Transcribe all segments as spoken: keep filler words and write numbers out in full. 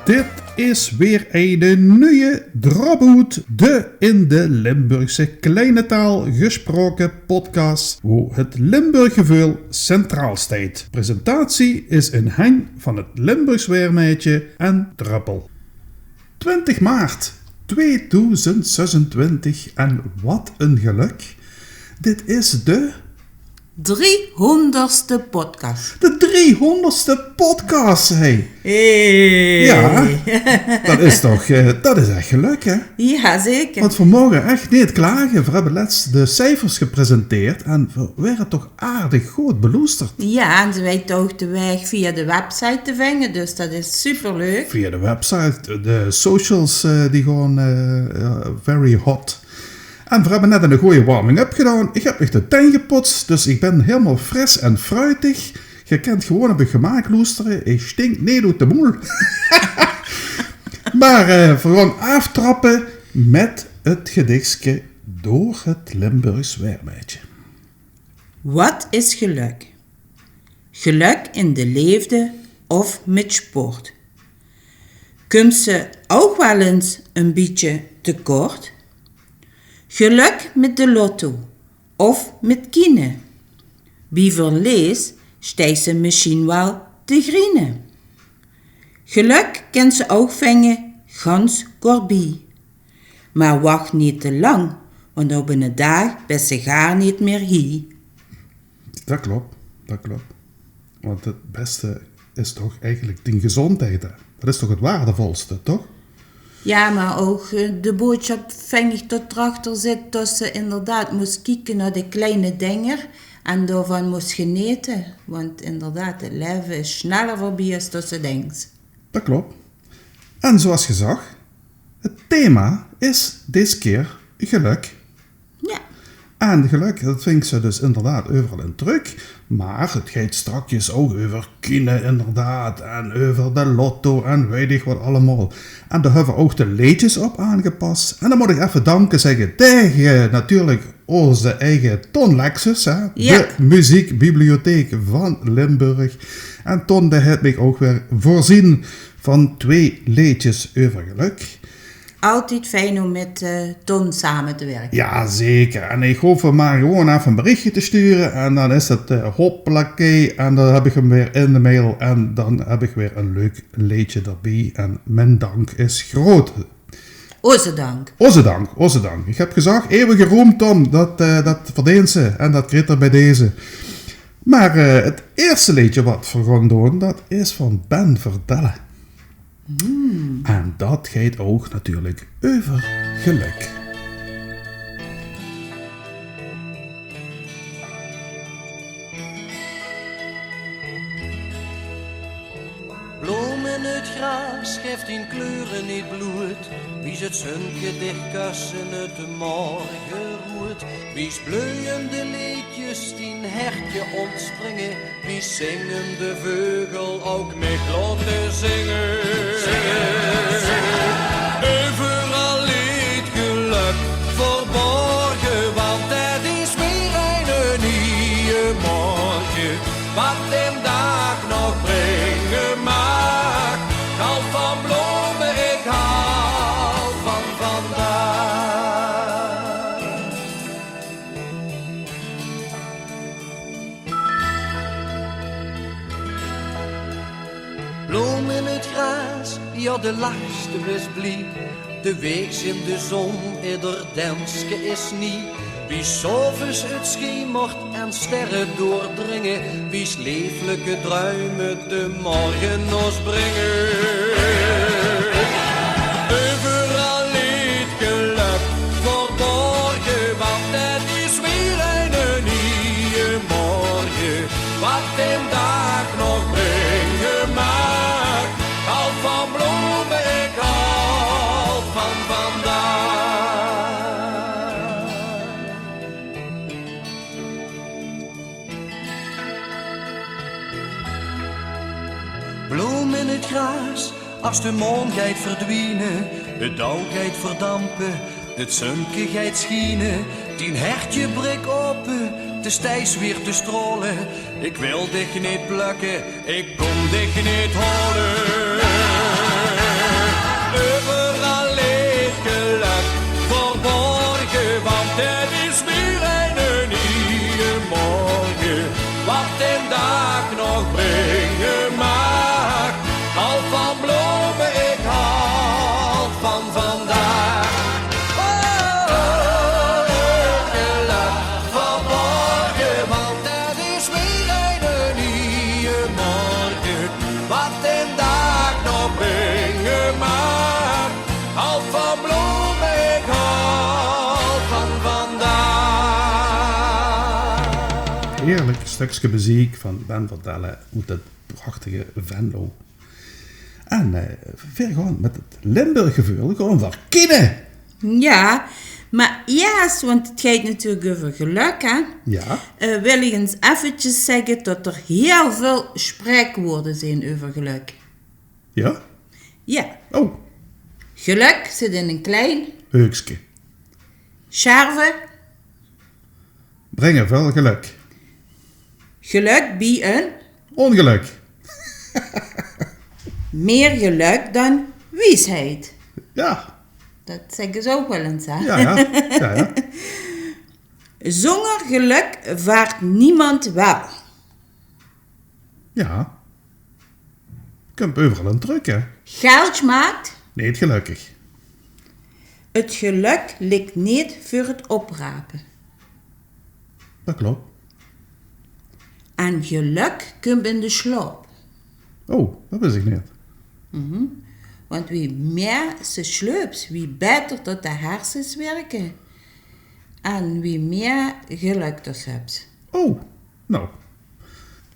Dit is weer eine nuje Drop-Oet, de in de Limburgse kleine taal gesproke podcast, wo het Limburggeveul centraal steit. Presentatie is in henj van het Limburgs Waermeidje en Druppel. Twintig maart tweedoezend zesentwintig en wat een geluk. Dit is de driehonderdste podcast. De driehonderdste podcast, hè. Hey. Ja, dat is toch, eh, dat is echt geluk, hè? Ja, zeker. Want we mogen echt niet klagen. We hebben letst de cijfers gepresenteerd en we werden toch aardig goed beloesterd. Ja, en ze weten ook de weg via de website te vinden, dus dat is superleuk. Via de website, de socials, eh, die gewoon, eh, eh, very hot. En we hebben net een goeie warming-up gedaan. Ik heb mich de tenj gepoetst, dus ik ben helemaal fris en fruitig. Ge kent gewoon op uch gemaak loestere. Ik stink neet oet de moel. Maar, eh, we gaan aaftrappe met het gedichtske Door het Limburgs Waermeidje. Wat is geluk? Geluk in de leefde of mit sport? Kums se ouch waal ins ein bietje te kort? Geluk mit de lotto of mit kiene? Bie verlees steis se mesjien waal te griene. Geluk kins se ouch vinge gans kort bie. Mer wach neet te lang, want op eine daag bès se gaar neet mier hie. Dat klopt, dat klopt. Want het beste is toch eigenlijk dien gezondheid, hè? Dat is toch het waardevolste, toch? Ja, mer ouch, eh, de boodsjap, ving ich, tot d'rachter zit, tot se inderdaad mós kieke nao de kleine dinger en daovan mós genete. Want inderdaad, het laeve is sneller veurbie es tot se dinks. Dat klopt. En zoals gezag, het thema is dees kier geluk. Ja. En geluk, dat vingt ze dus inderdaad euveral in trök. Mer het geit strakjes ouch euver kiene, inderdaad. En euver de lotto en weit ich wat allemaol. En dao höbbe v'r ouch de leedjes op aangepas. En dan mót ich effe danke zègke taenge natuurlik ózze eige Ton Lexus, hè? Ja. De muziekbibliotheek van Limburg. En Ton, dae haet mich ouch weer veurzeen van twee leedjes euver geluk. Altied fijn óm mit, eh, Ton same te wirke. Ja, zeker. En ich hoof mer gewoon effe ein berichtje te sture. En dan is het, eh, hoppelakee. En dan höb ich 'm weer in de mail. En dan höb ich weer ein leuk leedje d'rbie. En mien dank is groot. Ózze dank. Ózze dank, ózze dank. Ich höb gezag, eeuwige roem, Ton. Dat, eh, dat verdeens se. En dat kriet 'r bie deze. Mer, eh, het eerste leedje wat v'r gaon doon, dat is van Ben Verdellen. Mm. En dat geit ouch natuurlik euver geluk. Bloom in het graas, gaef dien kleure neet bloed. Wie ze het zunke dich kusse, het morgeroed. Wie bleujende leedjes dien hertje ontspringe. Wie zingende veugel ouch mich laote zinge. Euveral ligt geluk verborge, want het is weer eine nieje morge. Wat den daag nog bringe maag, ich haoj van blome, ich haoj van vandaag. Bloom in het graas, ja, de lachs, de bès blie. De weegs in de zon, eder denske is nie. Wie 's aoves het schemert en sterre doordringe, wie 's leeflike druime de morge ós bringe. Euveral ligt geluk verborge, want het is weer eine nieje morge. Wat den daag nog bringe maag, ich haoj van blome, ich haoj van vandaag. Bloom in het graas, as de maon geit verdwiene, het dauw geit verdampe, het zunke geit sjiene, dien hertje brik ope, de steis weer te straole. Ich wil dich neet plökke, ich kóm dich neet haole. Euveral ligk gelök verborge, want 't is weer eine nieje morge. Wat den daag nog bringe maag, hald van blome, ik hald van vandaag. Oh, gelök verborge, want 't is weer eine nieje morge. Wat den daag nog bringe maag, hald van blome, ik hald van vandaag. Heerlijk stukske meziek van Ben van Delle oet het prachtige Venlo. En eh veer gaon mit het Limburg-geveul gewoon veur Kine. Ja, maar eerst, want het geit natuurlijk euver gelök, hè, Ja? eh, wil ik ens effetjes zegge dat er heel veel spreekwoorden zijn euver gelök. Ja? Ja. Oh. Gelök zit in een klein Heukske. Sjerve. Bringe veel gelök. Gelök bie een Ongelök. Meer gelök dan wiesheid. Ja. Dat zegge ze ook wel eens, hè? Ja, ja. Ja, ja. Zonder gelök vaart niemand wel. Ja. Kump euveral in trök, hè? Geld maakt Neet gelökkig. Het gelök ligk neet veur het oprape. Dat klop. En gelök kump in de slaop. Oh, dat wis ik neet. Mhm. Want wie meer se sleups, wie beter dat de hersens werke. En wie meer gelök dat se hebs. Oh, nou.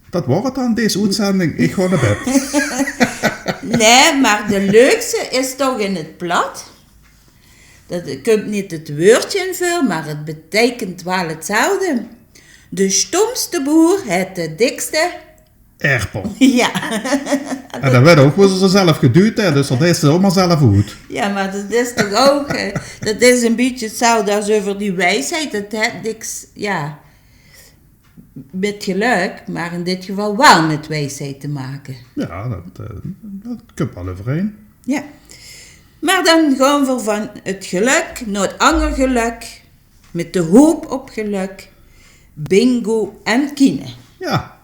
Dat waor het dan, deze oetzending. Ik gaon nao bed. Nee, maar de leukste is toch in het plat. Dat kump neet het weurdje in veur, maar het beteikent wel hetzelfde. De stomste boer het de dikste Erpel. Ja. En dat werd ook wel zo zelf geduwd, hè, dus dat is er allemaal zelf goed. Ja, maar dat is toch ook, eh, dat is een beetje hetzelfde als over die wijsheid. Dat het niks, ja, met geluk, maar in dit geval wel met wijsheid te maken. Ja, dat, eh, dat kump wel euvereen. Ja. Maar dan gaon we van het geluk naar het anger geluk, met de hoop op geluk, bingo en kine. Ja.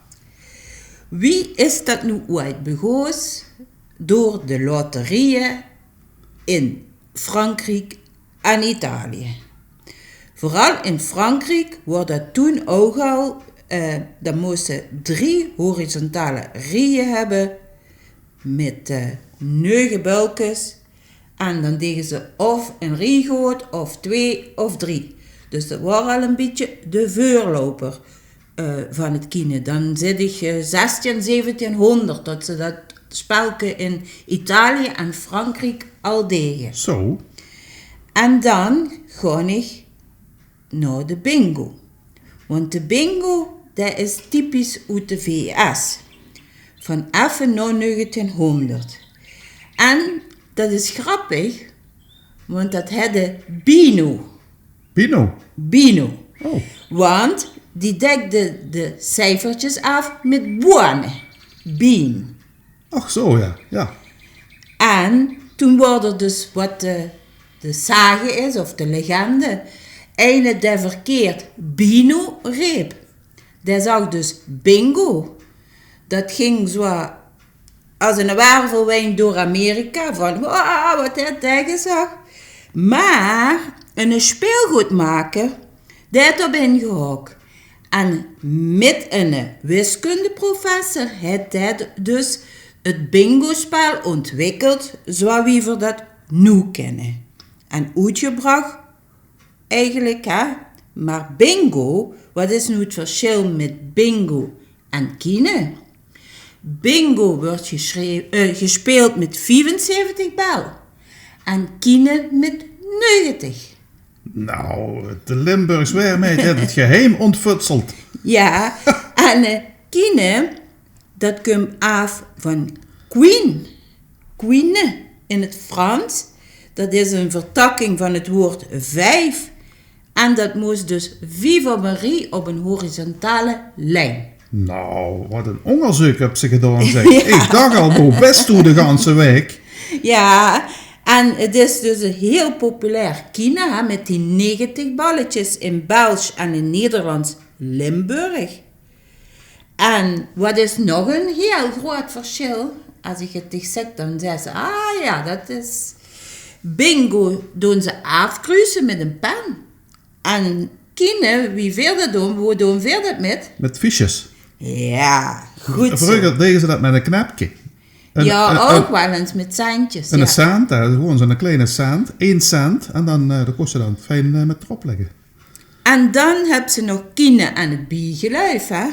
Wie is dat nu ooit begoos? Door de loterieën in Frankrijk en Italië. Vooral in Frankrijk woor dat toen ook al, eh, dan moesten drie horizontale rieën hebben met eh, neuge bulkes. En dan degen ze of een rie good, of twee, of drie. Dus dat woor al een beetje de veurloper eh, van het kine. Dan zit ik eh, zestien, zeventienhonderd, dat ze dat spelke in Italië en Frankrijk al degen. Zo. En dan gaon ik nao de bingo. Want de bingo, dat is typisch oet de V S. Van effe nao negentienhonderd. En dat is grappig, want dat hedde Bino. Bino? Bino. Oh. Want die dekde de cijfertjes af met boane. Bien. Ach zo, ja. Ja. En toen woor er dus, wat de, de sage is, of de legende, eine dae verkeerd Bino reep, dae zag dus bingo. Dat ging zo als een wervelwind door Amerika, van: "Wow, wat het dae gezag." Maar een speelgoedmaker, dae het op ingehaok. En met een wiskundeprofessor het dae dus het bingospel ontwikkeld, zoals wie we dat nu kennen. En oetgebracht eigenlijk, hè. Maar bingo, wat is nu het verschil met bingo en kine? Bingo wordt geschreven, eh, gespeeld met vierenzeventig bel en kine met negentig. Nou, de Limburgs weer mee, het geheim ontfutseld. Ja, en eh, kine, dat kump af van queen. Quine in het Frans. Dat is een vertakking van het woord vijf. En dat moest dus vief op een rie op een horizontale lijn. Nou, wat een onderzoek hebt ze gedaan, zeg. Ja. Ik dacht al, hoe best u de ganse week? Ja, En 't is dus 'n hiel populair kiene, hè, mit die negentig balletjes in Belsj en in Nederlands Limburg. En wat is nog 'n hiel groeat versjil? Es ich 't dich zèk, dan zaes se: "Ah ja, dat is bingo, doon ze aafkruuse mit 'n pen." En kiene, wie veer dat doon, wo doon veer dat mit? Mit fiches. Ja, good zo. Vreuger dege ze dat mit e knepke. En, ja, en, ouch en, waal ins mit centjes, en ja. Ein cent, hè, gewoon zo'n kleine cent, één cent, en dan, eh, dan kóns se dan fijn, eh, mit d'rop lègke. En dan höbs se nog kiene aan 't biegeluif, hè.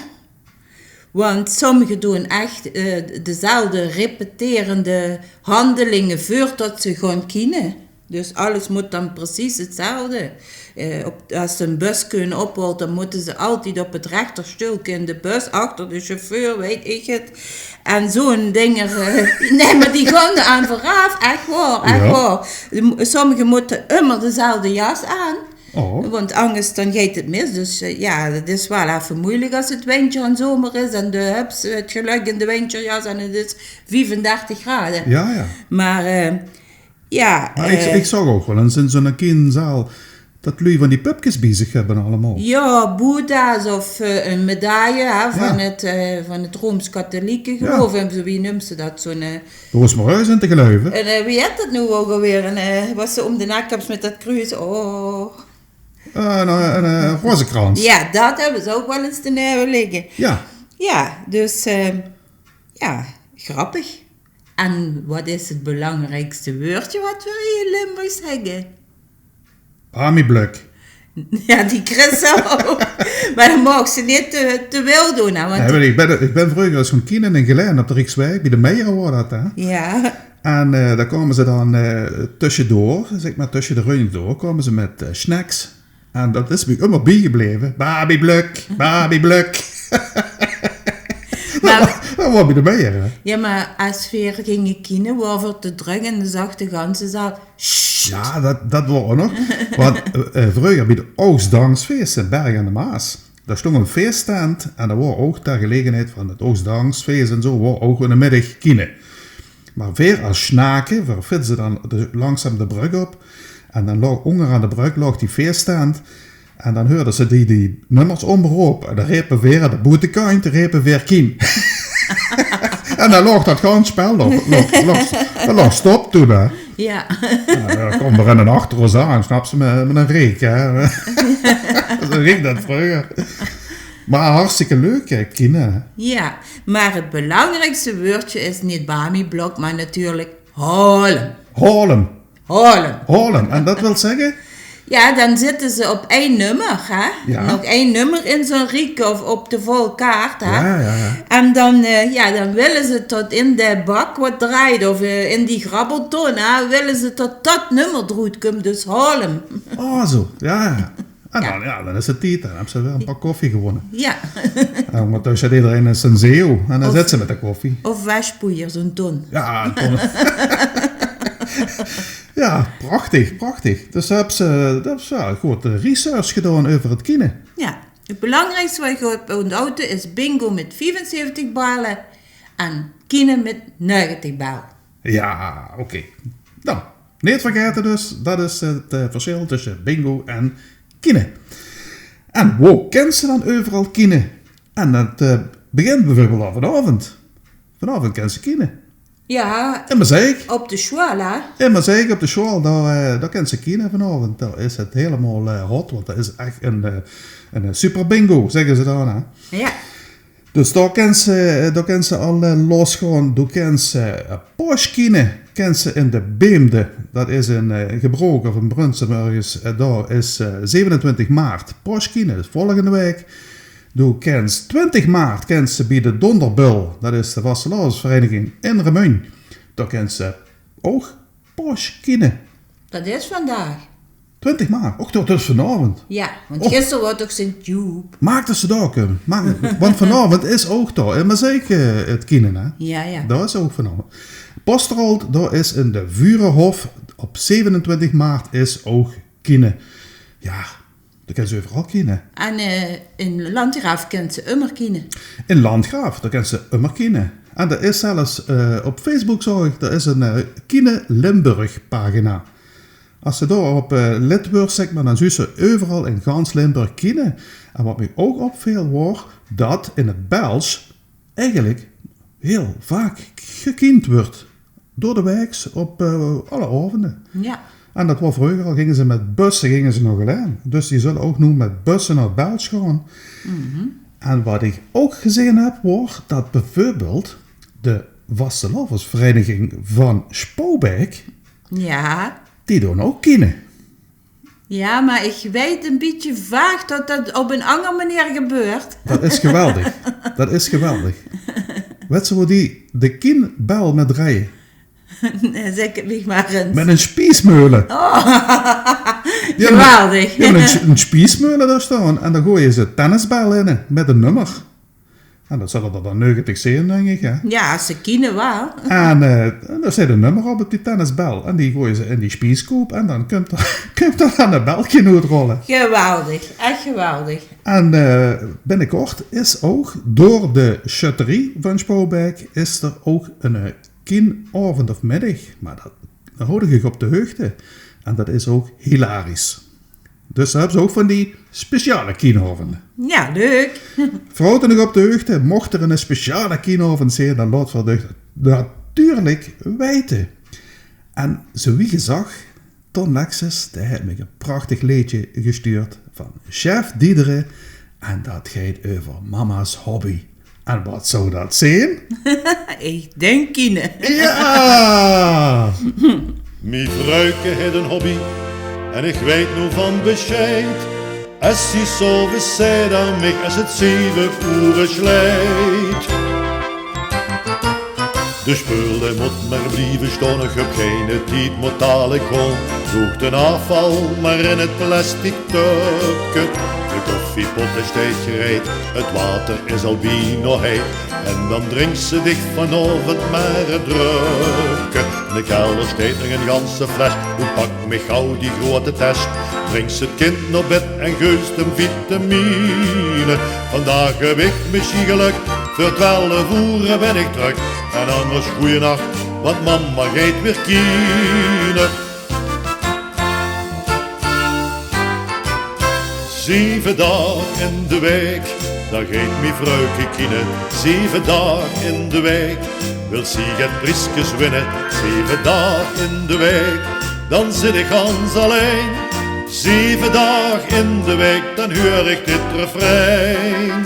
Want sommige doon ech, eh, dezelfde repeterende handelinge veurtot ze gaon kiene. Dus alles mót dan precies hetzelfde. Eh, op, es se e buske ophaols, dan mótte ze altied op 't rechter steulke in de bus, achter de chauffeur, weit ich 't. En zo'n dinger, eh, nae, mer die gaon d'r aan veuraaf, ech waor, ech waor. De m-, sommige mótte ummer dezelfde jas aan, want angers dan geit 't mis. Dus, eh, ja, dat is waal effe meujelik es 't windje aan zomer is en de höbs 't gelök in de windjerjas en 't is viefendertig grade. Ja, ja. Mer, eh, Ja, mer ich, eh, ich zaog ouch waal ins in zo'n kienzaal dat luuj van die pupkes bie zich höbbe allemaol. Ja, boeddha's of, eh, 'n medaille, hè, van 't, eh, van 't Rooms-Katholieke geluif. En zo, wie neums se dat? Zo'n, eh, Roosmarie zeen te geluive. En, eh, wie hèt dat noe ouch alweer? En, eh, wat se óm de nek höbs mit dat kruus. Oh. Eh, 'n, eh, 'n, eh, rozekrans. Ja, dat höbbe ze ouch waal ins te neve ligke. Ja. Ja, dus, eh, ja, grappig. En wat is 't belangriekste wäördje wat veer hie in Limburg zègke? Bamiblök. Ja, die kriss se ouch. Mer dan maags se neet te, te wild doon, hè, want... Nae, mer ich bön, ich bön vreuger ins gaon kiene in Gelaen op de Rieksweg, bie de Meijere waor dat, hè? Ja. En, eh, dao kaome ze dan, eh, tösjedoor, zèk mer, tösje de runjinge door, kaome ze mit, eh, snacks. En dat is mich ummer biegebleve. Bamiblök, Bamiblök. Mer dat waor bie de Meijere, hè? Ja, mer es veer ginge kiene, waor 't te drök en dan zag de ganse zaal: "Sst." Ja, dat, dat waor ouch nog. Want, eh, eh, vreuger bie 't Oosdaagsfees in Berg aan de Maas, dao stóng 'n feestent en dao waor ouch ter gelegenheid van 't Oosdaagsfees en zo, waor ouch in de middig kiene. Mer veer es snake, veer fietsde dan de, langzaam de brök op. En dan laog ónger aan de brök laog die feestent. En dan heurde se die, die nummers ómrope. En dan repe veer aan de boetekantj, repe veer kien. En dan laog dat gans spel, laog, laog, laog, dat laog stop toen, hè. Ja. Ja, dan kaom d'r eine achter ós aan, snaps se, mit, mit 'n reek, hè. Zo ging dat vreuger. Mer hartstikke leuk, hè, kiene. Ja, mer 't belangriekste wäördje is neet Bamiblök, mer natuurlik haolem. Haolem. Haolem. Haolem. En dat wil zègke? Ja, dan zitte ze op ein nummer, hè? Ja. Nog ein nummer in zo'n riek of op de volkaart, hè? Ja, ja, ja. En dan, eh, ja, dan wille ze tot in de bak wat drejt of, eh, in die grabbelton, hè, wille ze tot dat nummer d'roet kump, dus haolem. Oh, zo. Ja, ja. En dan, ja, dan is 't tied. Dan höbs se weer 'n pak koffie gewónne. Ja. En óngertösse haet ederein 'n Senseo. En dan zits se mit de koffie. Of wesjpoeier, zo'n ton. Ja, 'n ton. Ja, prachtig, prachtig. Dus höbs se, dat is, ja, good, eh, research gedaon euver 't kiene. Ja. 't Belangriekste wat ich höb ónthaoje is bingo mit viefenzeventig bale en kiene mit negentig bale. Ja, oké. Noe, neet vergaete dus, dat is 't, eh, versjil tösse bingo en kiene. En wo kins se dan euveral kiene? En dat, eh, begint bieveurbeeld al vanaovend. Vanaovend kins se kiene. Ja, in Mezeik. Op de sjoal, hè? In Mezeik op de sjoal, dao, eh, dao kins se kiene vanaovend. Dao is 't hielemaol, eh, hot, want dat is ech 'n, eh, 'n, eh, super bingo, zègke ze dan, hè? Ja. Dus dao kins se, eh, dao kins se al, eh, losgaon. Doe kins, eh, Paoskiene kins se in de Beemde. Dat is in, eh, Gebrook of in Brunssum örges. Eh, dao is, eh, zevenentwintig maart Paoskiene, dat is volgende waek. Doe kins twintig maart kins se bie de Donderbul, dat is de vastelaovesvereiniging in Remunj. Dao kins se ouch Paoskiene. Dat is vandaag. Twintig maart. Och, dat is vanaovend. Ja, want gister waor toch Sint Joep. Maak dat se dao kums. Maak, want vanaovend is ouch dao in Mezeik, eh, 't kiene, hè? Ja, ja. Dao is ouch vanaovend. Posterold, dao is in de Vurenhof op zevenentwintig maart is ouch kiene. Ja, Kins se euveral kiene. En, eh, in Landgraaf kins se ummer kiene. In Landgraaf, dao kins se ummer kiene. En d'r is zelfs, eh, op Facebook, zaog ich, d'r is ein, eh, Kiene Limburg pagina. Es se dao op, eh, lid weurs, zègk mer, dan zuus se euveral in gans Limburg kiene. En waat mich ouch opviel, waor det in 't Belsj eigelik hiel vaak gekiend wuuert. Door de waek op, eh, alle aovende. Ja. En det waor vreuger al, ginge ze mit busse, ginge ze nog allein. Dus die zulle ouch noe mit busse nao 't Belsj gaon. En waat ich ouch gezeen höb, waor det bieveurbeeld de vastelaovesvereiniging van Sjpaubik, ja, die doon ouch kiene. Ja, mer ich weit ein bietje vaag det det op ein anger meneer gebeurt. Det is geweldig. Det is geweldig. Wèts se wo die de kienbel mit drejje? Nae, zègk 't mich mer ins. Mit ein spiesmeule. Oh. Die höbbe, geweldig. Die höbbe ein, ein spiesmeule dao staon en dao goeje ze tennisbel in mit ein nummer. En det zulle d'r dan neugentig zeen, dink ich, hè? Ja, es ze kiene waal. En, eh, dao steit ein nummer op, op die tennisbel. En die goeje ze in die spieskoop. En dan kump d'r, kump d'r dan ein belke oetrolle. Geweldig, ech geweldig. En, eh, binnekort is ouch door de sjötterie van Sjpaubik is d'r ouch ein, eh, kienaovend of middig. Mer det, dao haoj ich uch op de heugde. En det is ouch hilarisch. Dus dao höbbe ze ouch van die speciale kienaovende. Ja, leuk. V'r haoje uch op de heugde, moch d'r ein speciale kienaovend zeen, dan laote v'r uch det natuurlik weite. En zoe wie gezag, Ton Lexus, dae haet mich ein prachtig leedje gestuurd van chef Diedere. En det geit euver mama's hobby. En waat zou det zeen? Ich dink kiene. Ja! Mie vruike haet ein hobby en ich weit noe van besjeid. Es zie 's aoves zeet aan mich, es 't zeve oere sjleit: de speul dae mót mer blieve staon, ich höb geine tied, mót dalik gaon. Doog d'n aafval mer in 't plastic töpke. De koffiepot dae steit gereid, 't water is al bienao heit. En dan drinks se dich vanaovend mer 't dröpke. In de kelder steit nog ein ganse fles. Doe pak mich gaw die groeate tes. Brinks 't kind nao bed en geufs 'm vitamine. Vandaag höb ich mesjien gelök, veur twelf oere bön ich trök. En angers goeienach, want mama geit weer kiene. Zeve daag in de waek, dan geit mie vruike kiene. Zeve daag in de waek, wilt zie get prieskes winne. Zeve daag in de waek, dan zit ich gans allein. Zeve daag in de waek, dan huur ich dit refrein.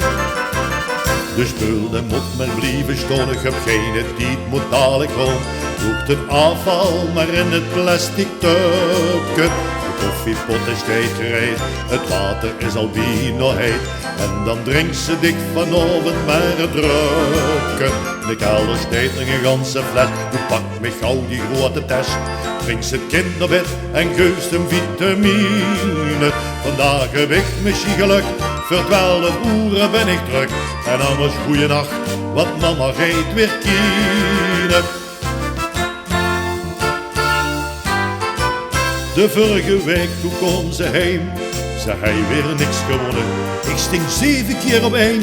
De speul dae mót mer blieve staon, ich höb geine tied, mót dalik gaon. Doog 't aafval mer in 't plastic töpke. De koffiepot dae steit gereid, 't water is al bienao heit. En dan drinks se dich vanaovend mer 't dröpke. In de kelder steit nog ein ganse fles. Doe pak mich gaw die groeate tes. Brinks 't kind nao bed en geufs 'm vitamine. Vandaag höb ich mesjien gelök, veur twelf oere bön ich trök. En angers goeienach, want mama geit weer kiene. De vörrige waek, doe kaom ze heim, ze hei weer niks gewonne. Ich sting zeve kier op ein,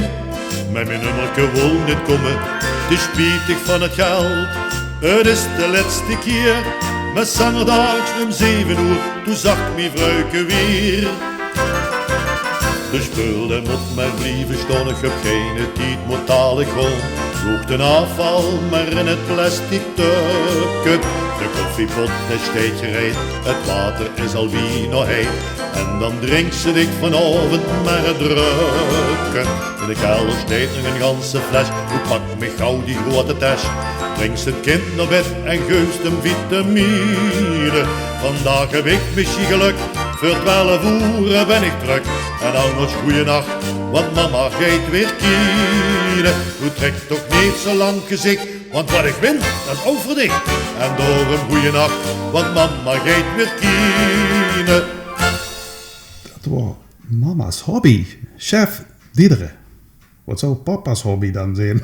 mer mie nummerke wol neet kómme. 't Is sjpietig van 't geld, 't is de lètste kier. Mer 's angerdaags um zeve oer, doe zag mie vruike weer: de speul dae mót mer blieve staon, ich höb geine tied, mót dalik gaon. Doog d'n aafval mer in 't plastic töpke. De koffiepot dae steit gereid, 't water is al bienao heit. En dan drinks se dich vanaovend mer 't dröpke. In de kelder steit nog ein ganse fles. Doe pak mich gaw die groeate tes. Brinks 't kind nao bed en geufs 'm vitamine. Vandaag höb ich mesjien gelök, veur twelf oere bön ich trök. En angers goeienach, want mama geit weer kiene. Doe trèk toch neet zoe lang gezich, want waat ich win, det is ouch veur dich. En daorum goeienach, want mama geit weer kiene. Det waor mama's hobby, chef Diedere. Waat zou papa's hobby dan zeen?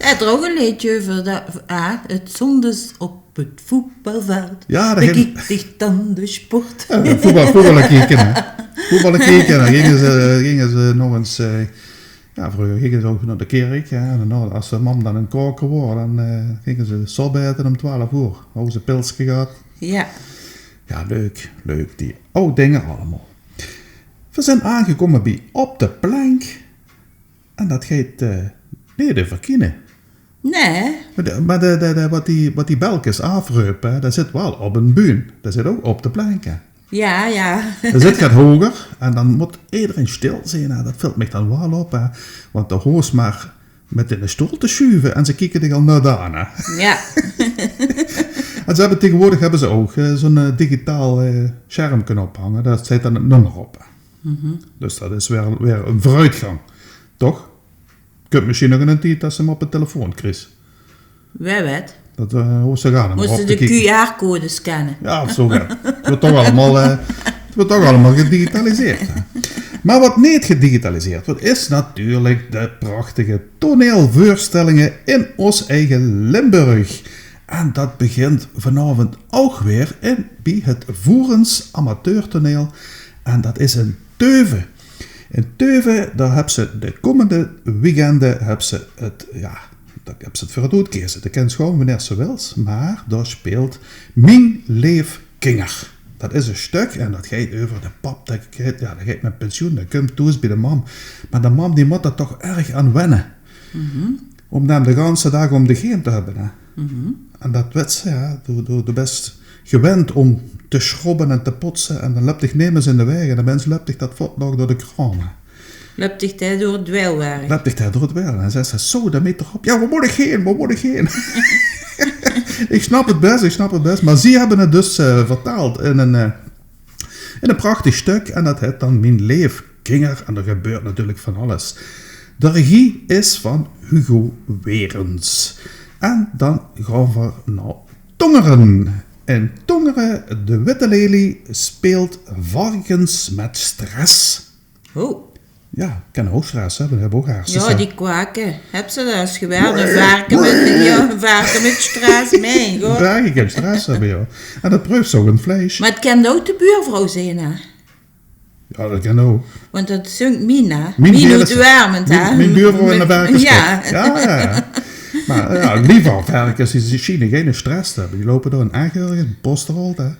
Hae haet d'r ouch ein leedje euver, det, ah, 't zóndes op 't voetbalveld. Ja, det bekiek ich dan de sport. Ja, voetbal, voetbal kieke, hè. Voetballe kieke, dan ginge ze, ginge ze nog ins, eh, ja, vreuger ginge ze ouch nao de kirk, hè, en dan, es de mam dan ein kaoker woor, dan, eh, ginge ze sop aete um twelf oor. Hawwe ze pilske gehad. Ja. Ja, leuk, leuk, die aw dinger allemaol. Veer zeen aangekómme bie Op de Plank. En dat geit, eh, neet euver kiene. Nae. Mer de, mer de, de, de, wat die, wat die belkes aafreupe, hè, dat zit waal op ein bühne. Dat zit ouch op de plank, hè. Ja, ja. Dat zit get hoger en dan mót ederein stil zeen, hè. Dat vilt mich dan waal op, hè. Want de hoofs mer mit in de stool te sjuve en ze kieke dich al neet aan, hè. Ja. En ze höbbe taegewoordig höbbe ze ouch, eh, zo'n, eh, digitaal, eh, sjermke ophange. Dao steit dan 't nummer op, hè. Dus dat is weer, weer ein veuroetgank. Toch? Kump mesjien nog ein tied dat se 'm op de telefoon kriegs. Wae weit. Dat, eh, hoofs se gaar neet mier op te kieke. Mós se de Q R-code scanne. Ja, of zo get. 't Wuuert toch allemaol, eh, 't wuuert toch allemaol gedigitaliseerd, hè. Mer wat neet gedigitaliseerd wuuert, is natuurlik de prachtige toneelveurstellinge in ós eige Limburg. En dat begint vanaovend ouch weer in, bie 't Voerens Amateurtoneel. En dat is in Teuve. In Teuve, dao höbs se de kómmende weekende, höbs se 't, ja, dao höbs se 't veur 't oetkeze. De kins gaon wanneer se wils, mer dao speelt Mien Leef Kinger. Dat is e stök en dat geit euver de pap, dae geit, ja, dae geit mit pensioen, dae kump thoes bie de mam. Mer de mam, die mót d'r toch erg aan wenne. Óm 'm de ganse daag óm dich heen te höbbe, hè. En dat wèts se, hè. Doe, doe, doe bès gewend óm te sjrobbe en te potse en dan löp dich nemes in de waeg en de mins löp dich dat vot nog door de kraom. Löp dich dae door 't dweilwerk. Löp dich dae door 't dweil. En dan zaes se: "Zo, dan mit d'rop. Ja, wo mót ich heen? Wo mót ich heen?" Ich snap 't bès, ich snap 't bès. Mer zie höbbe 't dus, eh, vertaald in ein, eh, in ein prachtig stök. En dat hèt dan Mien Leef Kinger. En d'r gebeurt natuurlik van alles. De regie is van Hugo Werens. En dan gaon v'r nao Tongere. In Tongere, de Witte Lelie speelt Varkens met Stress. Oh. Ja, kinne ouch stress höbbe, die höbbe ouch herses, hè. Ja, die kwake. Höbs se dat ins gewaerd? E verke mit, ja, e verke mit stress, mien god. Verke kan stress höbbe, ja. En dat preufs se ouch in 't vleis. Mer 't kan ouch de buurvrouw zeen, hè? Ja, dat kan ouch. Want dat zunk Mina. Mien, Mina oet Wermend, hè? Mien buurvrouw in de verkeskop. Ja. Ja, ja, ja. Mer ja, liever verkes, die sjiene geine stress te höbbe. Die loupe door in Egbergen, Posterholt, hè.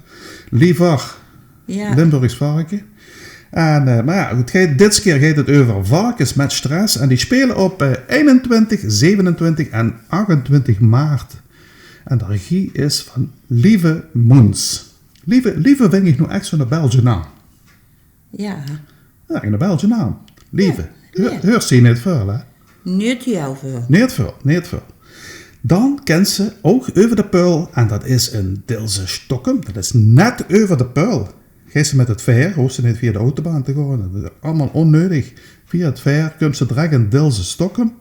Liever Limburgs verke. En, eh, mer ja, good, geit, dit kier geit 't euver varkes mit stress. En die speule op, eh, einentwintig, zevenentwintig en achtentwintig maart. En de regie is van Lieve Moens. Lieve, Lieve vinj ich noe ech zo'ne Belsje naam. Ja. Ja, 'ne Belsje naam. Lieve. Ja, ja. Heurs se neet väöl, hè? Neet hiel väöl. Neet väöl, neet väöl. Dan kins se ouch euver de Peul, en dat is in Dilse-Stokkem. Dat is net euver de Peul. Geis se mit 't vaer, hoofs se neet via de autobaan te gaon. Dat is allemaol onneudig. Via 't vaer kums se direk in Dilse-Stokkem.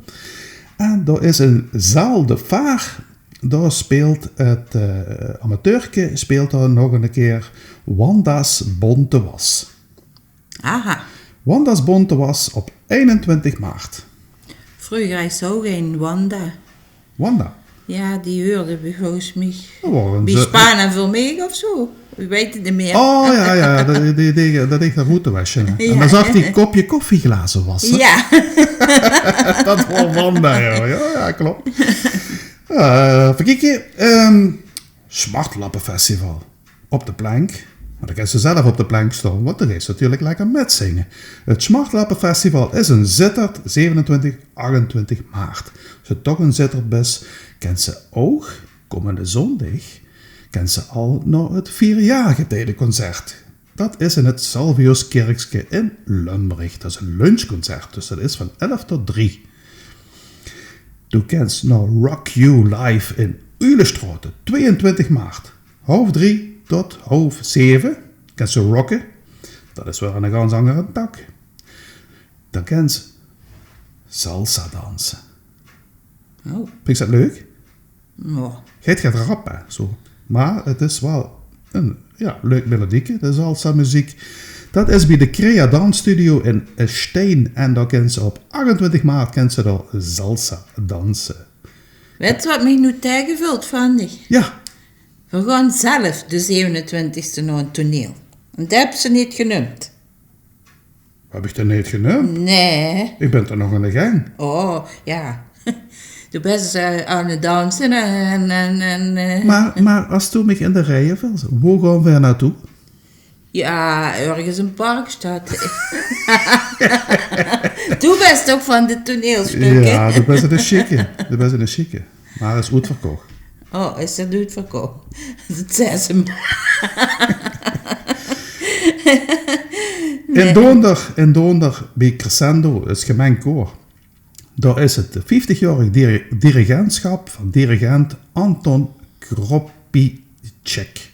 En dao is in zaal De Vaar, dao speelt 't, eh, amateurke, speelt dao nog 'ne kier Wanda's Bonte Was. Aha. Wanda's Bonte Was op einentwintig maart. Vreuger haw ich zoe ein Wanda. Wanda? Ja, die huurde bie, volges mich, bie Spaan en Vermeeg of zoe. Ich weit 't neet mieë. Oh, ja, ja, dat, die, die, dat ich de roete wesj, hè. Ja. En dan zag die kopje koffieglaze wasse. Ja. Dat waor Wanda, ja. Ja, ja, klop. Eh, effe kieke. Ehm, Smartlappenfestival. Op de plank. Mer dan kins se zelf op de plank staon, want dan geis se natuurlik lekker mitzinge. 't Smartlappenfestival is in Zitterd, zevenentwintig, achtentwintig maart. Es se toch in Zitterd bis, kins se ouch kómmende zóndig, kins se al nao 't vierjaargetiedeconcert. Dat is in 't Salviuskirkske in Lömbrig. Dat is e lunchconcert, dus dat is van elf tot drie. Doe kins nao Rock You Live in Ulestraote, twieëntwintig maart. Haof drie tot haof zeve kins se rocke. Dat is weer 'ne gans angere tak. Dan kins se salsa danse. Oh. Vinjs se dat leuk? Ja. Geit get rap, hè, zoe. Mer 't is waal e, ja, leuk melodieke, de salsa-meziek. Dat is bie de Crea Dansstudio in Stein. En dao kins se op achtentwintig maart kins se dao salsa danse. Wèts se wat mich noe taegevèlt van dich? Ja. Veer gaon zelf de zevenentwintigste nao 't toneel. En dat höbs se neet geneump. Höb ich det neet geneump? Nae. Ich bön toch nog aan de gang. Oh, jao. Doe bös, eh, aan 't danse en, en, en, eh. Mer, mer es doe mich in de rieje vils, wo gaon veer nao toe? Jao, örges in Parkstad. Doe bös ouch van de toneelstükke. Jao, doe bös eine sjieke. Doe bös eine sjieke. Mer is oetverkoch. Oh, is det oetverkoch? Det zaet ze mer. In Doonder, in Doonder bie Crescendo, 't gemeng koor. Dao is 't vieftigjaorig diri-, dirigentschap van dirigent Anton Kropicek.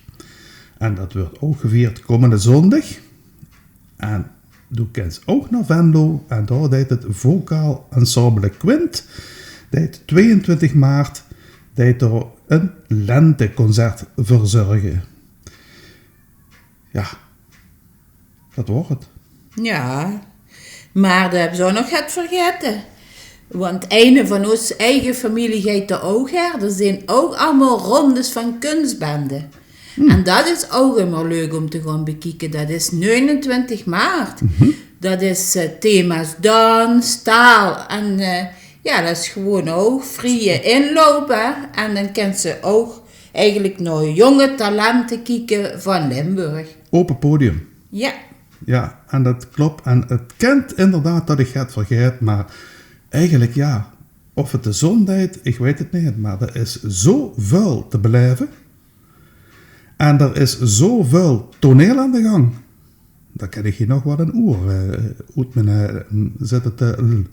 En det wuuert ouch gevierd kómmende zóndig. En doe kins ouch nao Venlo. En dao deit 't vocaal ensemble Quint, deit twieëntwintig maart, deit dao ein lenteconcert verzörge. Jao, det waor 't. Jao, mer dao höbs se ouch nog get vergaete. Want eine van ós eige femilie geit d'r ouch haer. D'r zeen ouch allemaol rondes van kunstbende. En det is ouch ummer leuk óm te gaon bekieke. Det is negenentwintig maart. Det is, eh, thema's dans, taal en, eh, jao, det is gewoon ouch vrieje inloup, hè. En dan kins se ouch eigelik nao jónge talente kieke van Limburg. Ope podium. Jao. Jao, en det klop. En 't kint inderdaad det ich get vergaet, mer eigelik jao, of 't de zón deit, ich weit 't neet, mer d'r is zoväöl te belaeve. En d'r is zoväöl toneel aan de gang. Dan kin ich hie nog waal ein oer, eh, oet mien, eh, zitte te l-,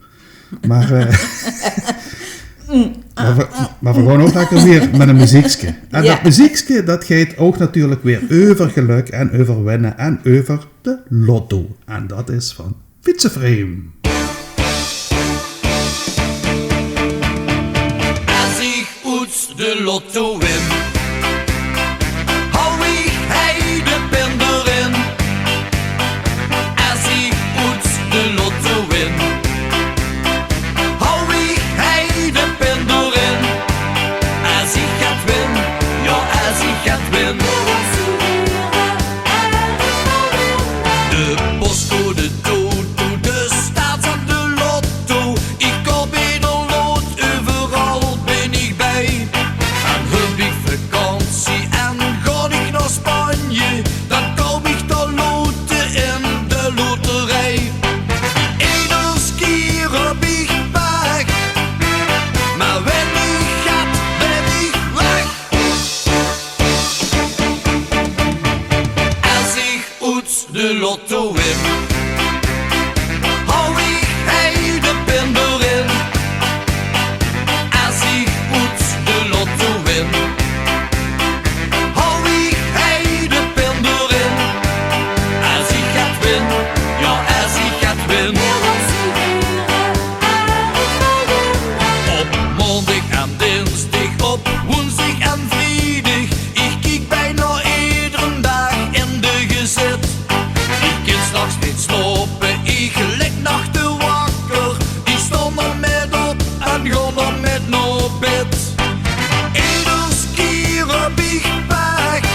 mer, eh, mer veer, mer veer gaon ouch lekker wiejer mit ein meziekske. En det meziekske, det geit ouch natuurlik wiejer euver gelök en euver winne en euver de lotto. En det is van Fietsefreem. Es ich oets de lotto win, hou ich hei de pin d'rin. Es ich oets de lotto win, hou ich hei de pin d'rin. Es ich 't win, jao, es ich 't win. De postcode toet, de staat van de lotto. Ich koup eder lot, euveral bin ich bie. En höb ich vakantie en gaon ich nao Spanje, dan koup ich de lote in de loterie. Eder kier höb ich pech, mer wen ich get, bin ich weg. Es ich oets de lotto win, hou ich hei de pin d'rin. Es ich oets de lotto win, hou ich hei de pin d'rin. Es ich 't win, jao, es ich 't win. Op maondig en dinsdig, op woensdig en vriedig, ich kiek bienao ederen daag in de gezèt. Ich kin 's nachs neet slaope, ich lik nachte wakker. Ich staon d'r mit op en gaon d'r mit nao bed. Eder kier höb ich pech,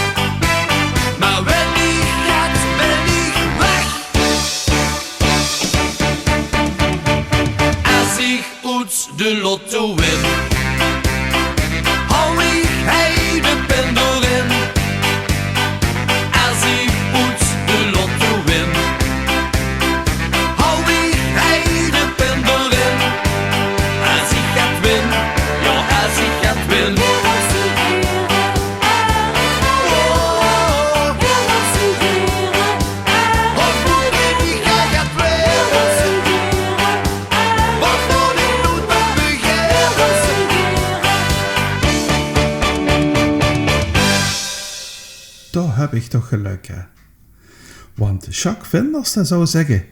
mer wen ich get, bin ich weg. Es ich oets de lotto win, hou ich hei de pin d'rin. Es ich oets de lotto win, hou ich hei de pin d'rin. Es ich 't win, jao, es ich 't win. Oh, of mót ich 't win? Wat mót ich noe toch begere? Dao höb ich toch gelök, hè? Want Jacques Vinders, dae zou zègke: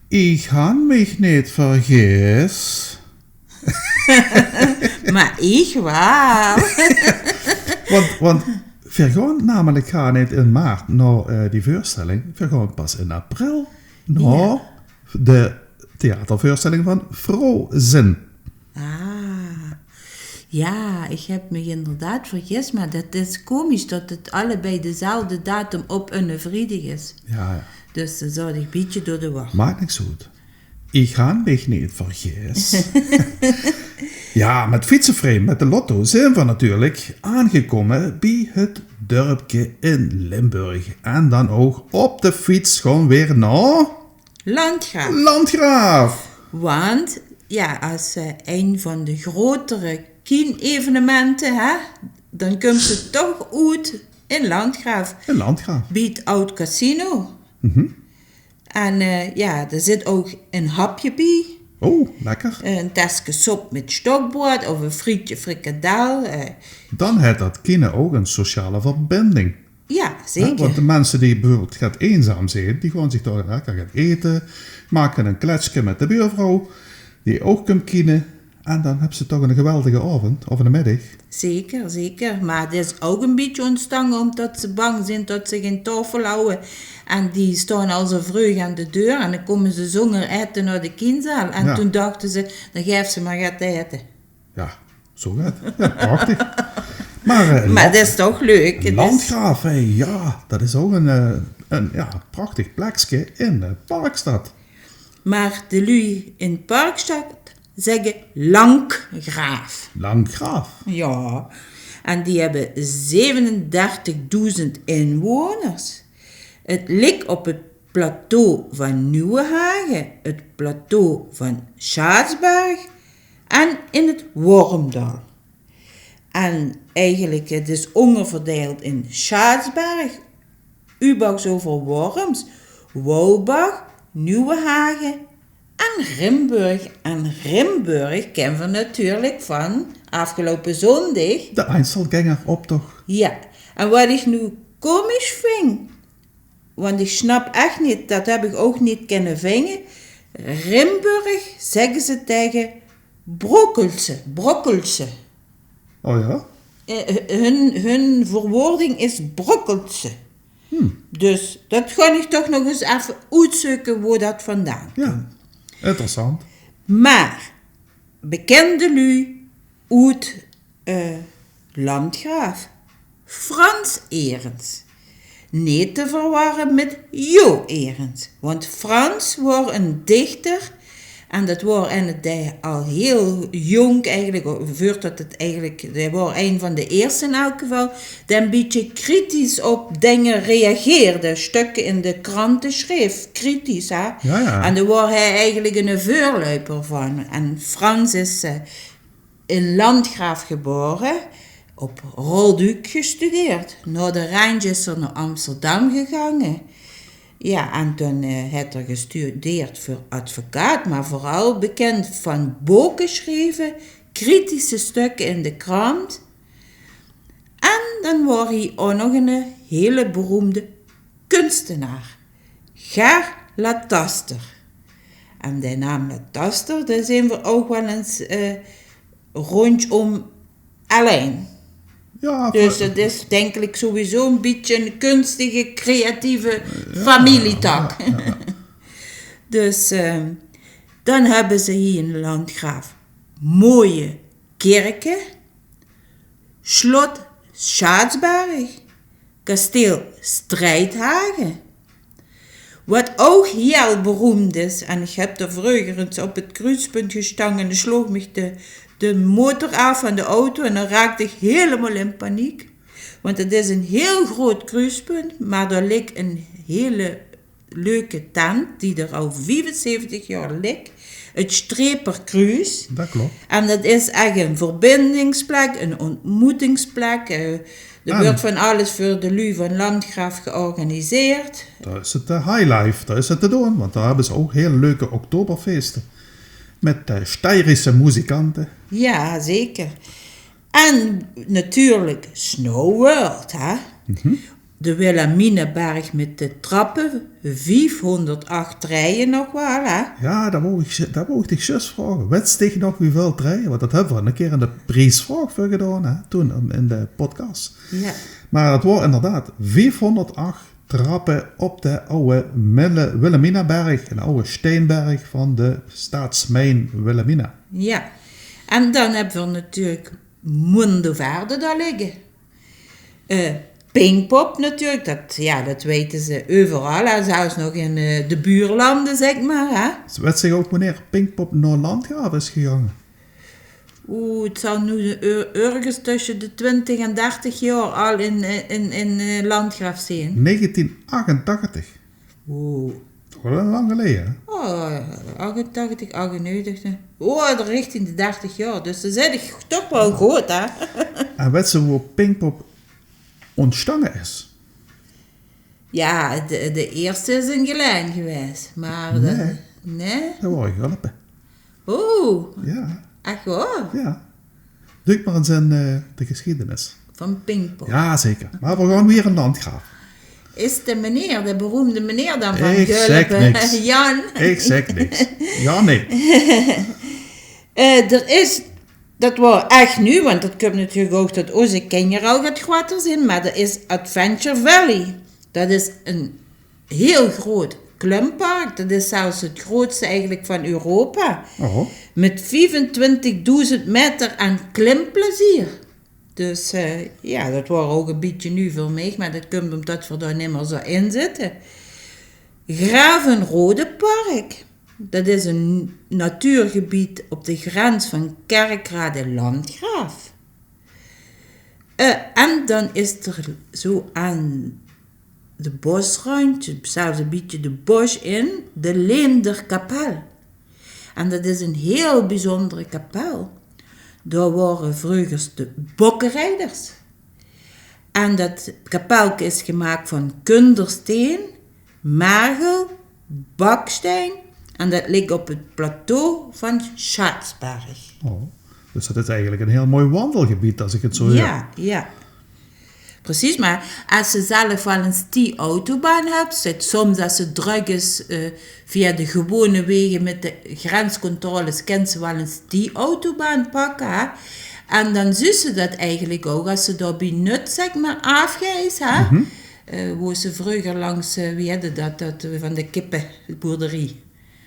"Ich han mich neet vergis." Mer ich waal. Want, want veer gaon namelik gaar neet in maart nao, eh, die veurstelling. Veer gaon pas in april nao de theaterveurstelling van Frozen. Ah. Jao, ich höb mich inderdaad vergis, mer det is komisch det 't allebei dezelfde datum op eine vriedig is. Jao, jao. Dus ze zaot 'n bietje door de war. Maak niks oet. Ich han mich neet vergis. Jao, mit fietseframe, mit de lotto, zeen v'r natuurlik aangekómme bie 't dörpke in Limburg. En dan ouch op de fiets gewoon weer nao Landgraaf. Landgraaf. Want, jao, es, eh, ein van de grotere Kien-evenemente, hè, dan kums se toch oet in Landgraaf. In Landgraaf. Bie 't aod casino. Mhm. En, eh, jao, d'r zit ouch 'n hapje bie. Oh, lekker. 'n Teske sop mit stokbroad of 'n frietje frikandel, eh. Dan haet dat kiene ouch 'n sociale verbinding. Jao, zeker. Hè, want de minse die bieveurbeeld get einzaam zeen, die gaon zich dao lekker get ete, make 'n kletske mit de buurvrouw, die ouch kump kiene. En dan höbs se toch 'ne geweldige aovend, of 'ne middig. Zeker, zeker. Mer 't is ouch 'n bietje óntstange ómdat ze bang zeen dat ze gein taofel hawwe. En die staon al zoe vreug aan de deur en dan kómme ze zónger ete nao de kienzaal. En toen dachte ze, dan gaef ze mer get te ete. Jao, zoe get. Jao, prachtig. Mer, eh, Mer 't is toch leuk. 't Is Landgraaf, hè. Jao, dat is ouch 'n, eh, 'n, jao, prachtig plekske in, eh, Parkstad. Mer de luuj in Parkstad zègke Lankgraaf. Lankgraaf? Jao. En die höbbe zevenendertigdoezend inwoners. 't Lik op 't plateau van Nieuwenhage, 't plateau van Schaatsberg en in 't Wormdaol. En eigelik, 't is óngerverdeild in Schaatsberg, Ubachs-Overworms, Wolbach, Nieuwenhage en Rimburg. En Rimburg kènne v'r natuurlik van aafgeloupe zóndig. De Einzelgängeroptoch. Jao, en wat ich noe komisch ving, want ich snap ech neet, dat höb ich ouch neet kinne vinge. Rimburg zègke ze taenge brokkelse, brokkelse. Oh jao? Eh, hun, hun verwoording is brokkelse. Hm. Dus dat gaon ich toch nog ins effe oetzeuke wo dat vandaan kump. Jao, interessant. Mer bekènde luuj oet, eh, Landgraaf. Frans Erens. Neet te verwarre mit Jo Erens. Want Frans waor 'ne dichter. En dat waor eine dae al hiel jónk eigelik, veurdat 't eigelik, dae waor ein van de ierste in elk geval, dae 'n bietje kritisch op dinger reageerde. Stökker in de krante sjreef, kritisch, hè. Jao, jao. En dao waor hae eigelik 'ne veurluiper van. En Frans is, eh, in Landgraaf gebaore, op Rolduc gestudeerd. Nao de Rhijnjusser nao Amsterdam gegange. Jao, en toen, eh, haet 'r gestudeerd veur advocaat, mer veural bekènd van boke sjrieve, kritische stökker in de krant. En dan waor hie ouch nog 'ne hiele beroemde kunstenaar. Ger Lataster. En de naam Lataster, dao zeen v'r ouch waal ins, eh, róndjóm allein. Jao, dus dat is, dink ich, sowieso 'n bietje 'n kunstige, creatieve familietak. Jao, jao. Dus, eh, dan höbbe ze hie in Landgraaf mooie kirke, slot Schaatsberg, kasteel Strijdhage. Wat ouch hiel beroemd is, en ich höb d'r vreuger ins op 't kruuspunt gestange en dan sloog mich de, de motor aaf van de auto en dan raakde ich hielemaol in paniek. Want 't is 'n hiel groot kruuspunt, mer dao lik 'n hiel leuke tent, die d'r al viefenzeventig jaor lik. 't Streperkruus. Dat klop. En dat is ech 'n verbindingsplek, 'n ontmoetingsplek. Eh, d'r weurt van alles veur de luuj van Landgraaf georganiseerd. Dao is 't, eh, highlife, dao is 't te doon, want dao höbbe ze ouch hiel leuke oktoberfeeste. Mit, eh, Steirische muzikante. Jao, zeker. En natuurlik Snow World, hè? De Wilhelminaberg mit de trappe, viefhónderdach treije nog waal, hè? Jao, dat wou ich, dat wou ich dich zjus vraoge. Wits dich nog wieväöl treije? Want dat höbbe v'r 'ne kier in de priesvraog veur gedaon, hè? Toen, in de podcast. Jao. Mer 't waor inderdaad viefhónderdach trappe op de awwe Mille-, Wilhelminaberg, 'n awwe steinberg van de staatsmijn Wilhelmina. Jao. En dan höbbe v'r natuurlik Mondoverde dao ligke. Eh, Pinkpop natuurlik, dat, jao, dat weite ze euveral, hè, zelfs nog in, eh, de buurlande, zèk mer, hè. Wèt geer ouch wienie Pinkpop nao Landgraaf is gegange? Oeh, 't zal noe eur-, örges tösse de twintig en dertig jaor al in, eh, in, in, eh, Landgraaf zeen. Negentien achtentachtig. Oeh. Toch waal lang geleje, hè? Oh, achtentachtig, achtennegentig, hè. Oh, richting de dertig jaor. Dus dan zit ich toch waal good, hè? En wèt geer wo Pinkpop óntstange is? Jao, de, de ierste is in Gelaen gewaes, mer de, nae? Nae? Dao waor ich hulpe. Oeh. Jao. Ech waor? Jao. Duuk mer ins in, eh, de gesjiedenis. Van Pinkpop. Jao, zeker. Mer veer gaon weer in Landgraaf. Is de meneer, de beroemde meneer dan van Gulpe? Ich zèk niks. Jan. Ich zèk niks. Jao, nae. Eh, d'r is, dat waor ech nuuj, want dat kump natuurlik ouch tot ózze kinjer al get groter zeen, mer d'r is Adventure Valley. Dat is ein hiel groot klimpark. Dat is zelfs 't grootste eigelik van Europa. Oh. Mit viefentwintigdoezend meter aan klimplezeer. Dus, eh, jao, dat waor ouch e bietje nuuj veur mich, mer dat kump ómdat veer dao nimmer zoe in zitte. Gravenrodepark. Dat is e natuurgebied op de grens van Kerkrade en Landgraaf. Eh, en dan is d'r zoe aan de bosrandj, zelfs e bietje de bos in, de Leender Kapel. En dat is 'n hiel biezóndere kapel. Dao waore vreugers de bokkerrieders. En dat kapelke is gemaak van kundersteen, mergel, bakstein. En dat ligk op 't plateau van Schaatsberg. Oh, dus dat is eigelik 'n hiel mooi wandelgebied, es ich 't zoe huur. Jao, jao. Precies, mer es se zelf waal ins die autobaan höbs, zit soms es 't drök is, eh, via de gewone wege mit de grenscontroles, kins se waal ins die autobaan pakke, hè. En dan zuus se dat eigelik ouch, es se dao bie Nut, zèk mer, aafgeis, hè. Eh, wo se vreuger langs, eh, wie hètde dat, dat, eh, van de kippeboerderie.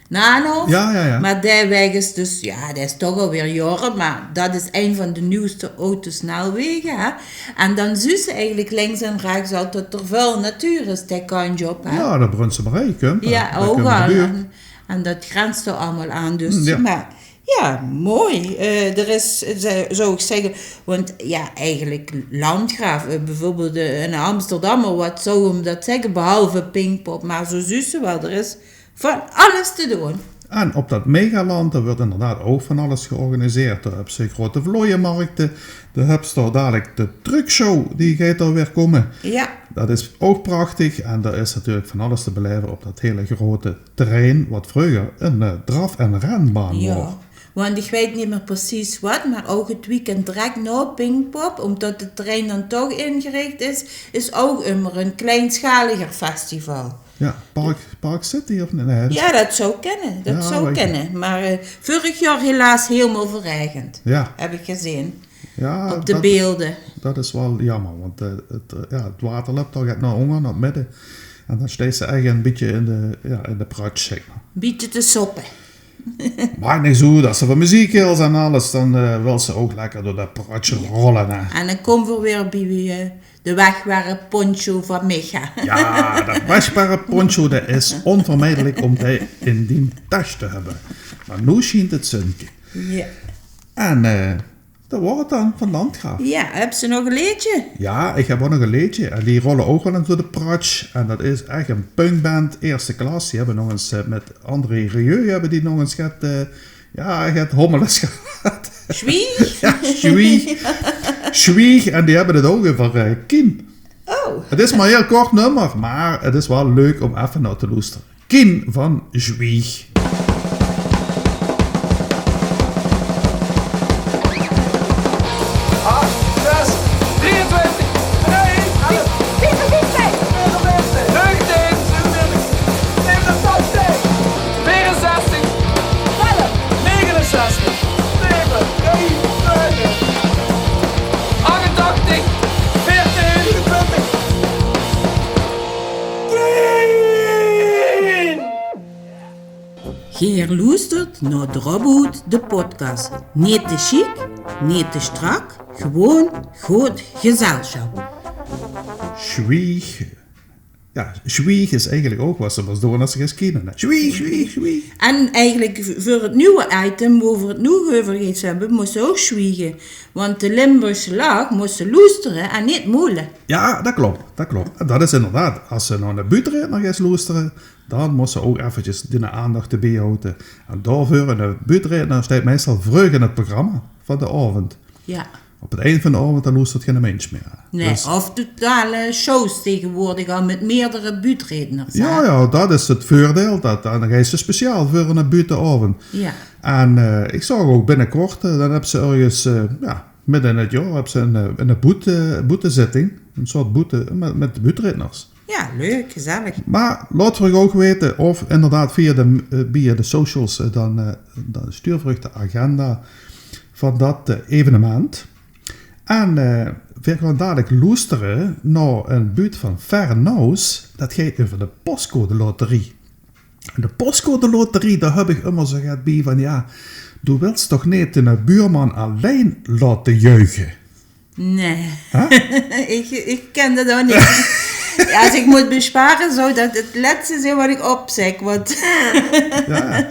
Naanhof. Jao, jao, jao. Mer dae waeg is dus, jao, dae is toch alweer jaore, mer dat is ein van de nuujste autosnelwege, hè. En dan zuus se eigelik links en rechs al tot d'r väöl natuur is, dae kantj op, hè. Jao, de Brunssummerij kump, hè. Jao, ouch al. En, en dat grens d'r allemaol aan, dus, mer jao, mooi. Eh, d'r is, eh, zou ich zègke, want jao, eigelik Landgraaf, eh, beveurbeeld, eh, 'ne Amsterdammer, wat zou 'm dat zègke, behalve Pinkpop, mer zoe zuus se waal, d'r is van alles te doon. En op dat megaland, dao weurt inderdaad ouch van alles georganiseerd. Dao höbs se grote vlooiemarkte, dao höbs se dalik de truckshow, die geit dao weer kómme. Jao. Dat is ouch prachtig en dao is natuurlik van alles te belaeve op dat hele grote terrein, wat vreuger 'n, eh, draf- en renbaan waor. Want ich weit neet mie precies wat, mer ouch 't weekend direk nao Pinkpop, ómdat 't terrein dan toch ingerich is, is ouch ummer e kleinschaliger festival. Jao, Park, Park City of neet? Nae, dat... Jao, dat zou kinne. Dat zou kinne. Mer, eh, vörig jaor helaas hielemaol verregend. Jao. Höb ich gezeen. Jao, op de beelde. Dat is waal jaomer, want, eh, 't, eh, jao, 't water löp toch ech nao ónger, nao 't midde. En dan steis se ech e bietje in de, jao, in de prutsj, zèk mer. Bietje te soppe. Maak neet zoe oet, es se van meziek hils en alles, dan, eh, wils se ouch lekker door de prutsj rolle, hè. En dan kómme v'r weer bie, eh, de wegwerpponcho van Micha. Jao, dat wegwerpponcho, dat is ónvermijdelik óm dae in dien tasj te höbbe. Mer noe sjient 't zunke. Jao. En, eh, dat waor 't dan van Landgraaf. Jao, höbs se nog e leedje? Jao, ich höb ouch nog e leedje. En die rolle ouch waal ins door de prutsj. En dat is ech 'n punkband, ierste klas. Die höbbe nog ins, eh, mit André Rieu höbbe die nog ins get, eh, jao, get hommeles gehad. Zwieg? Jao, Zwieg. Zwieg. En die höbbe 't ouch euver, eh, Kien. Oh. 't Is mer e hiel kort nummer, mer 't is waal leuk óm effe nao te loestere. Kien van Zwieg. Acht, zes, drieëntwintig, drei, negentien, veerenzestig, negenenzestig, achtentachtig, veertien, Geer loestert nao Drop-Oet, de podcast. Neet te sjiek, neet te sjtrak, gewoon good gezelsjap. Sjwieg. Ja, sjwieg is eigelik ouch wat ze mós doon es ze geis kiene, hè. Sjwieg, sjwieg, sjwieg. En eigelik v-, veur 't nuuj item, wo v'r 't noe euver geis höbbe, mós ze ouch sjwiege. Want de Limburgse lach mós ze loestere en neet moele. Ja, dat klop, dat klop. En dat is inderdaad, es ze nao 'ne buuttereedner geis loestere, dan mós ze ouch effekes diene aandach d'rbie haoje. En daoveur, 'ne buuttereedner steit meistal vreug in 't programma van d'n aovend. Ja. Op 't eind van d'n aovend, dan loestert geine mins mieë. Nae, dus of totale shows tegenwoordig al mit meerdere buuttereedners, hè? Ja, ja, dat is 't veurdeil. Dat, dan geis ze speciaal veur 'ne buutteaovend. Ja. En, eh, ich zaog ouch binnekort, eh, dan höbs se örges, eh, ja, midde in 't jaor höbs se 'n, eh, 'n boete-, boetezitting. 'n Soort boete-, mit, mit buuttereedners. Ja, leuk, gezellig. Mer laot v'r ouch weite of inderdaad via de, eh, via de socials, eh, dan, eh, dan stuur v'r uch de agenda van dat, eh, evenement. En, eh, v'r gaon dalik loestere nao 'n buut van Fernau's. Dat geit euver de postcodeloterie. En de postcodeloterie, dao höb ich ummer zoe get bie van, ja, doe wils toch neet de buurman allein laote juiche? Nae. Hè? Ich, ich kin dat ouch neet. Ja, es ich mót bespare, zou dat 't lètste zeen wat ich opzèk, want... Ja, ja.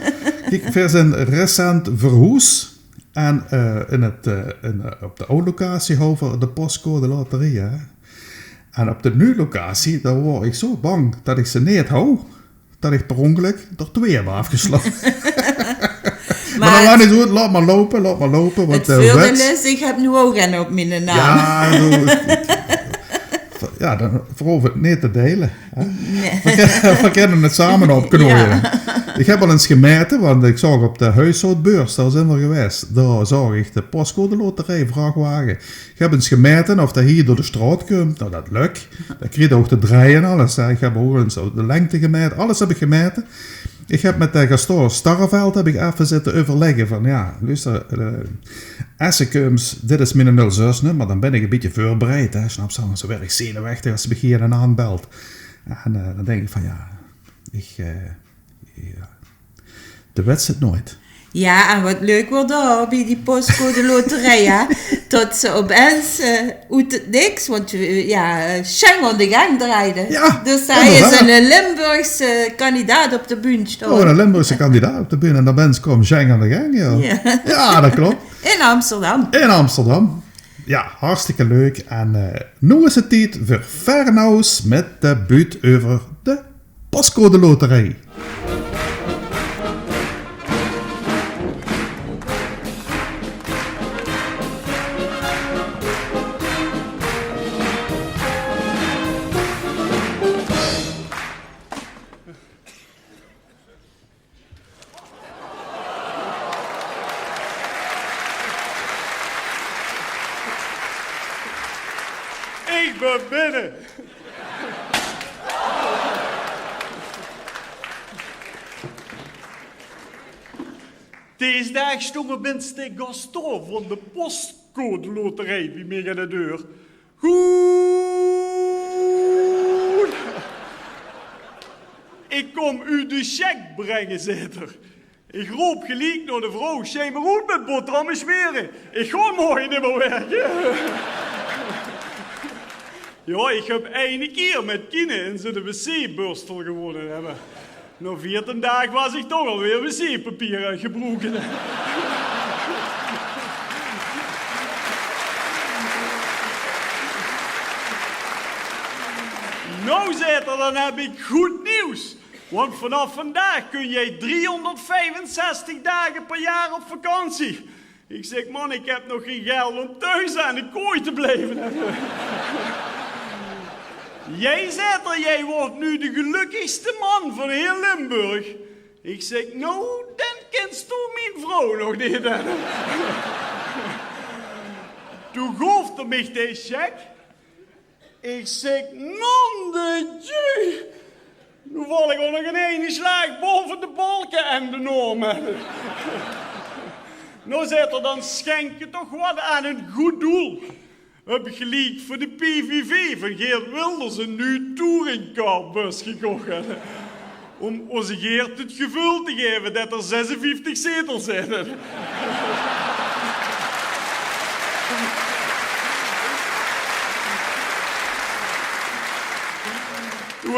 Kiek, veer zeen recent verhoes. En, eh, in 't, eh, in, eh, op de aw locatie hawwe v'r de postcodeloterie, hè. En op de nuuj locatie, dao waor ich zoe bang dat ich ze neet haw, dat ich per óngelök d'r twee höb aafgesjlaoge. Mer dat maak neet oet, laot mer loupe, laot mer loupe, want, eh, 't veurdeil is, ich höb noe ouch ein op miene naam. Ja, doe, ja, dan, v'r hove 't neet te deile, hè. Nae. V'r kinne, v'r kinne 't same opknooie. Ja. Ich höb al ins gemete, want ich zaog op de huishoudbeurs, dao zeen v'r gewaes, dao zaog ich de postcodeloterie-vrachwage. Ich höb ins gemete of dat hie door de straot kump. Nou, dat lök. Dat kriet ouch te drejje en alles, hè. Ich höb ouch ins de lengte gemete. Alles höb ich gemete. Ich höb mit, eh, Gaston Starreveld höb ich effe zitte euverlègke van, ja, luuster, eh, es se kums, dit is miene nul zes-nummer, dan bön ich e bietje veurbereid, hè. Snaps se? Angers weur ich zenuwechtig es se mich hie aanbels. En, eh, dan dink ich van, ja, ich, eh, ja. De wèts 't noeats. Ja, en wat leuk waor dao bie die postcodeloterie, hè, tot ze opins, eh, oet 't niks, want, eh, ja, eh, Sjeng aan de Gang drejde. Ja, inderdaad. Dus dao is 'ne Limburgse kandidaat op de bühne sjtaon. Oh, 'ne Limburgse kandidaat op de bühne. En opins kaom Sjeng aan de Gang, ja. Ja. Ja, dat klop. In Amsterdam. In Amsterdam. Ja, hartstikke leuk. En, eh, noe is 't tied veur Fernau's mit de buut euver de postcodeloterie. Ich bön binne. Dees daag sjtóng opins de Gaston van de postcodeloterie bie mich aan de deur. Goeie. Ich kóm uch de sjek bringe, zaet 'r. Ich roop geliek nao de vrouw: "Sjei mer oet mit boterhamme sjmere. Ich gaon morge neet mieë wirke." Ja, ich höb eine kier mit kiene ins 'ne wc-börstel gewónne, hè, mer nao veertien daag waas ich toch alweer wc-papier aan 't gebroeke. Nou, zaet 'r, dan höb ich good nuuts. Want vanaaf vandaag kóns doe driehonderdvijfenzestig daag per jaor op vakantie. Ich zèk: "Man, ich höb nog gein geld óm thoes aan de kooi te blieve." "Doe," zaet 'r, "doe waers noe de gelökkigste man van hieël Limburg." Ich zèk: "Nou, dan kins doe mien vrouw nog neet höbbe." Doe goof 'r mich de sjek. Ich zèk: "Nom de Dieu! Noe val ich ouch nog in eine sjlaag baove de balke en de norme." "Nou," zaet 'r, "dan sjink toch wat aan ein good doel. Höb ich geliek veur de P V V van Geert Wilders ein nuuj touringcarbus gekoch, hè. Óm ózze Geert 't geveul te gaeve det 'r zesenvieftig zetels haet."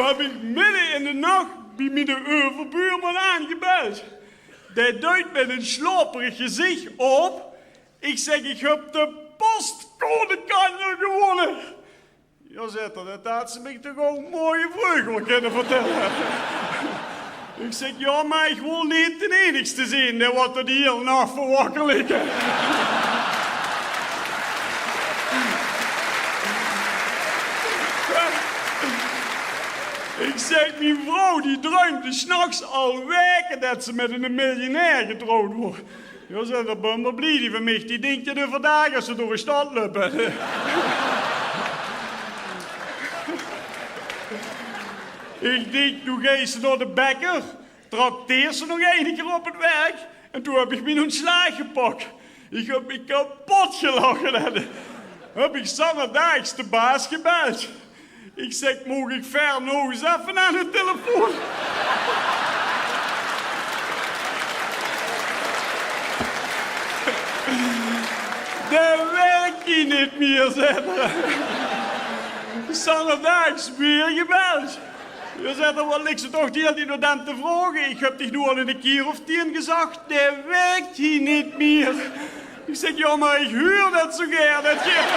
höb ich midde in de nach bie miene euverbuurman aangebeld. Dae duit mit ein slaoperig gezich op. Ich zèk: "Ich höb de postcodekanjer gewónne." "Jao," zaet 'r, "det hads se mich toch ouch mooi vreug waal kinne vertèlle." Ich zèk: "Jao, mer ich wól neet d'n einigste zeen dae waat d'r de hieël nach veur wakker ligk." Ich zèk: "Mien vrouw die druimp 's nachs al waeke det ze mit eine miljonair getrouwd waor." "Jao," zaet 'r, "bumper blie, die van mich, die dink det euverdaag es ze door de stad löp." Ich dink: "Noe geis se nao de bekker, trakteers se nog eine kier op 't werk." En toen höb ich mien óntslaag gepak. Ich höb mich kepot gelache. Höb ich 's angerdaags de baas gebeld. Ich zèk: "Maag ich Fer nog ins effe aan de telefoon?" "Dae wirk hie neet mieë," zaet 'r. "'S Angerdaags weer gebeld." "Jao," zaet 'r, "waat liks se toch de hieël tied nao dae te vraoge? Ich höb dich noe al eine kier of tieën gezag: dae wirk hie neet mieë." Ich zèk: "Jao, mer ich huur det zo gaer, det geer."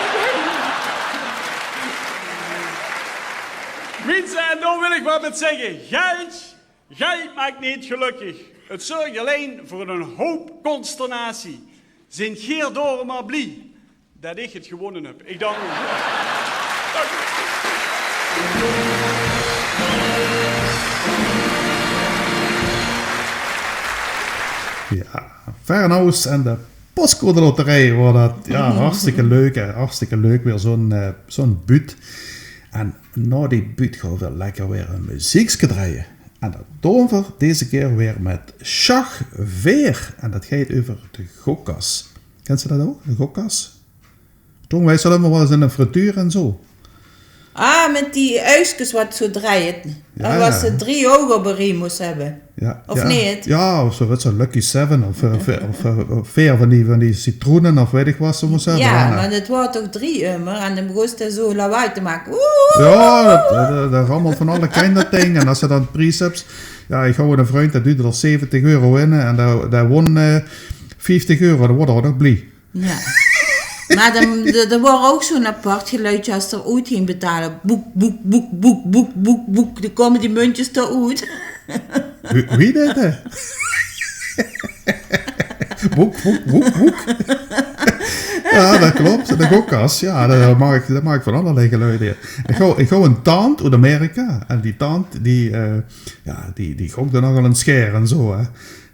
Minse, en dao wil ich waat mit zègke. Geld, geld maak neet gelökkig. 't Zörg allein veur eine houp consternatie. Zeen geer daorum mer blie det ich 't gewónne höb. Ich dank uch. Dank uch. Jao, Fer en Aus en de postcodeloterij waor det. Jao, hartstikke leuk, hè. Hartstikke leuk, weer zo'n, eh, zo'n buut. En nao die buut gaon v'r lekker weer ein meziekske drejje. En det doon v'r deze kier weer mit Sjag Veer. En det geit euver de gokkas. Kins se det ouch, de gokkas? Toen, weits se det, mer waal ins in ein frituur en zo. Ah, mit die uiskes waat zo drejt. Jao, en waat ze drie ouch op ein rie mós höbbe. Jao, of neet? Jao, of zo, weits se, Lucky Seven of, eh, ve-, of, eh, of veer van die, van die citroene of weit ich waat ze mós höbbe. Jao, mer det waor toch drie ummer en dan begós 'r zo lawaai te make. Oeh! Jao, det, det, det rammelt van alle kinte, det ding. En es se dan de pries höbs, jao, ich haw eine vrundj, dae duujde d'r zeventig euro in en dae, dae wón, eh, vieftig euro, dae woort ouch nog blie. Jao. Mer dan, d'r, d'r waor ouch zo'n apart geluidje es 'r oet ging betale. Boek, boek, boek. Dan kómme die muntjes d'r oet. Wie, wie det, hè? Boek, boek, boek, boek. Jao, det klop. De gokkas, jao, det maak, det maak van allerlei geluide. Ich haw, ich haw ein tant oet Amerika. En die tant, die, eh, jao, die, die gokde nogal ins gaer en zo, hè.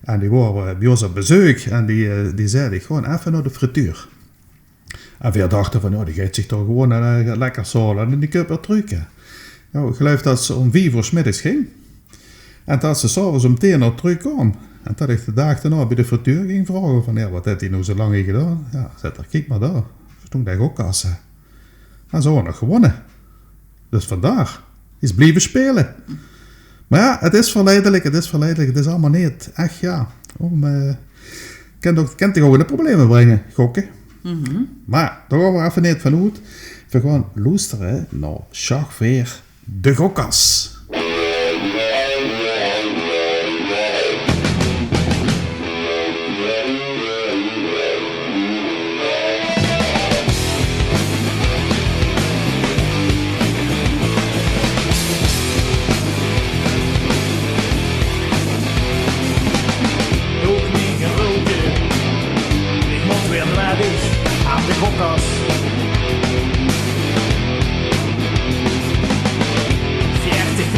En die waor, eh, bie ós op bezeuk en die, eh, die zag: "Ich gaon effe nao de frituur." En veer dachte van: "Jao, die geit zich toch gewoon, eh, lekker zaole en die kump weer trök." Jao, ich geluif det ze óm vief oor 's middigs ging. En det ze 's aoves óm tieën oor trökkwaam. En det ich de daag daonao bie de frituur ging vraoge van: "Jao, waat haet die noe zo lang hie gedaon?" "Jao," zaet 'r, "kiek mer dao. Stóng de gokkas." En ze haw nog gewónne. Dus vandaar. Is blieve speule. Mer jao, 't is verleidelik, 't is verleidelik. 't Is allemaol neet ech, jao, óm, eh, kan toch, kan toch ouch in de probleme bringe, gokke. Mer dao gaon v'r effe neet van oet. V'r gaon loestere nao Sjag Veer, de gokkas. Ouch neet geroke. Ich mót weer mit dich aan de gokkas. Veertig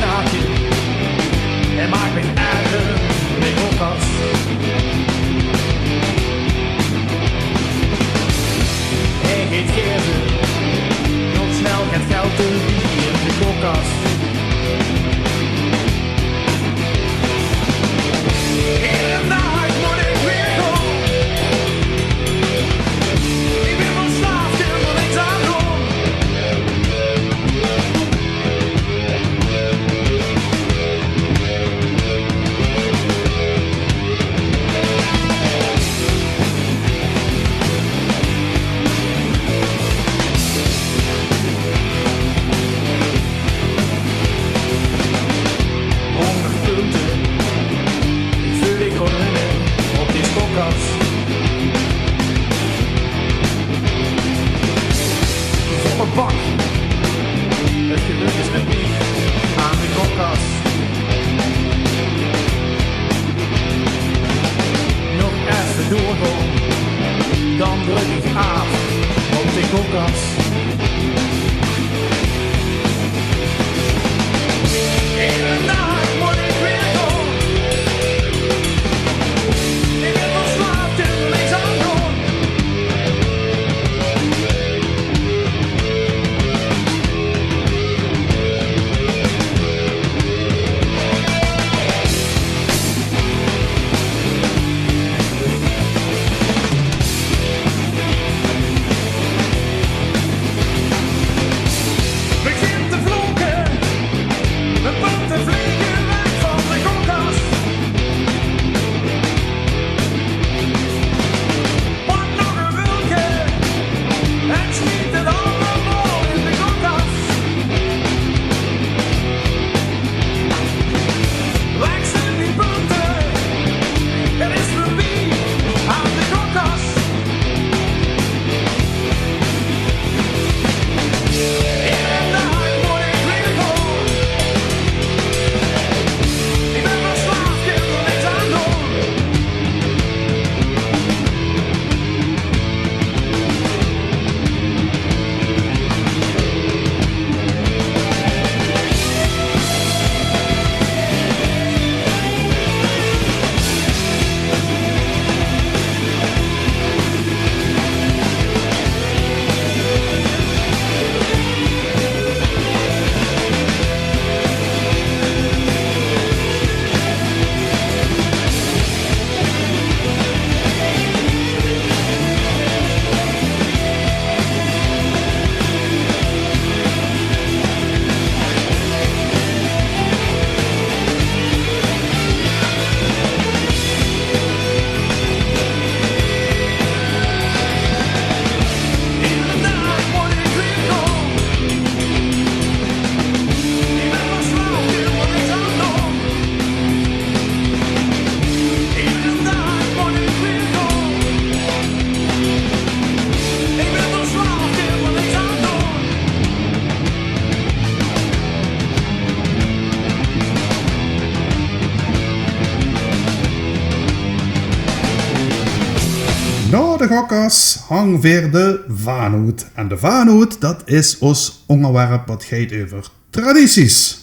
Kokkas, hang weer de vaan oet. En de vaan oet, dat is ós óngerwerp wat geit euver tradities.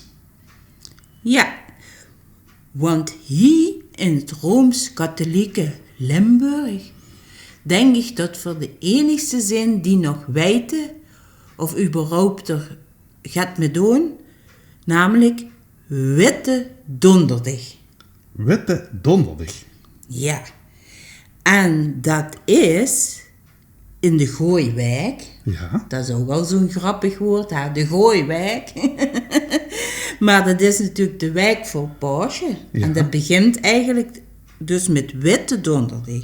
Jao, want hie in 't rooms-katholieke Limburg dink ich dat v'r de enigste zeen die nog weite of überhaupt d'r get mit doon, namelik Witte Donderdig. Witte Donderdig. Jao. En dat is in de Gooj Waek. Jao. Dat is ouch al zoe'n grappig woord, hè? De Gooj Waek. Mer dat is natuurlik de waek veur Paosje. Jao. En dat begint eigelik dus mit Witte Donderdig.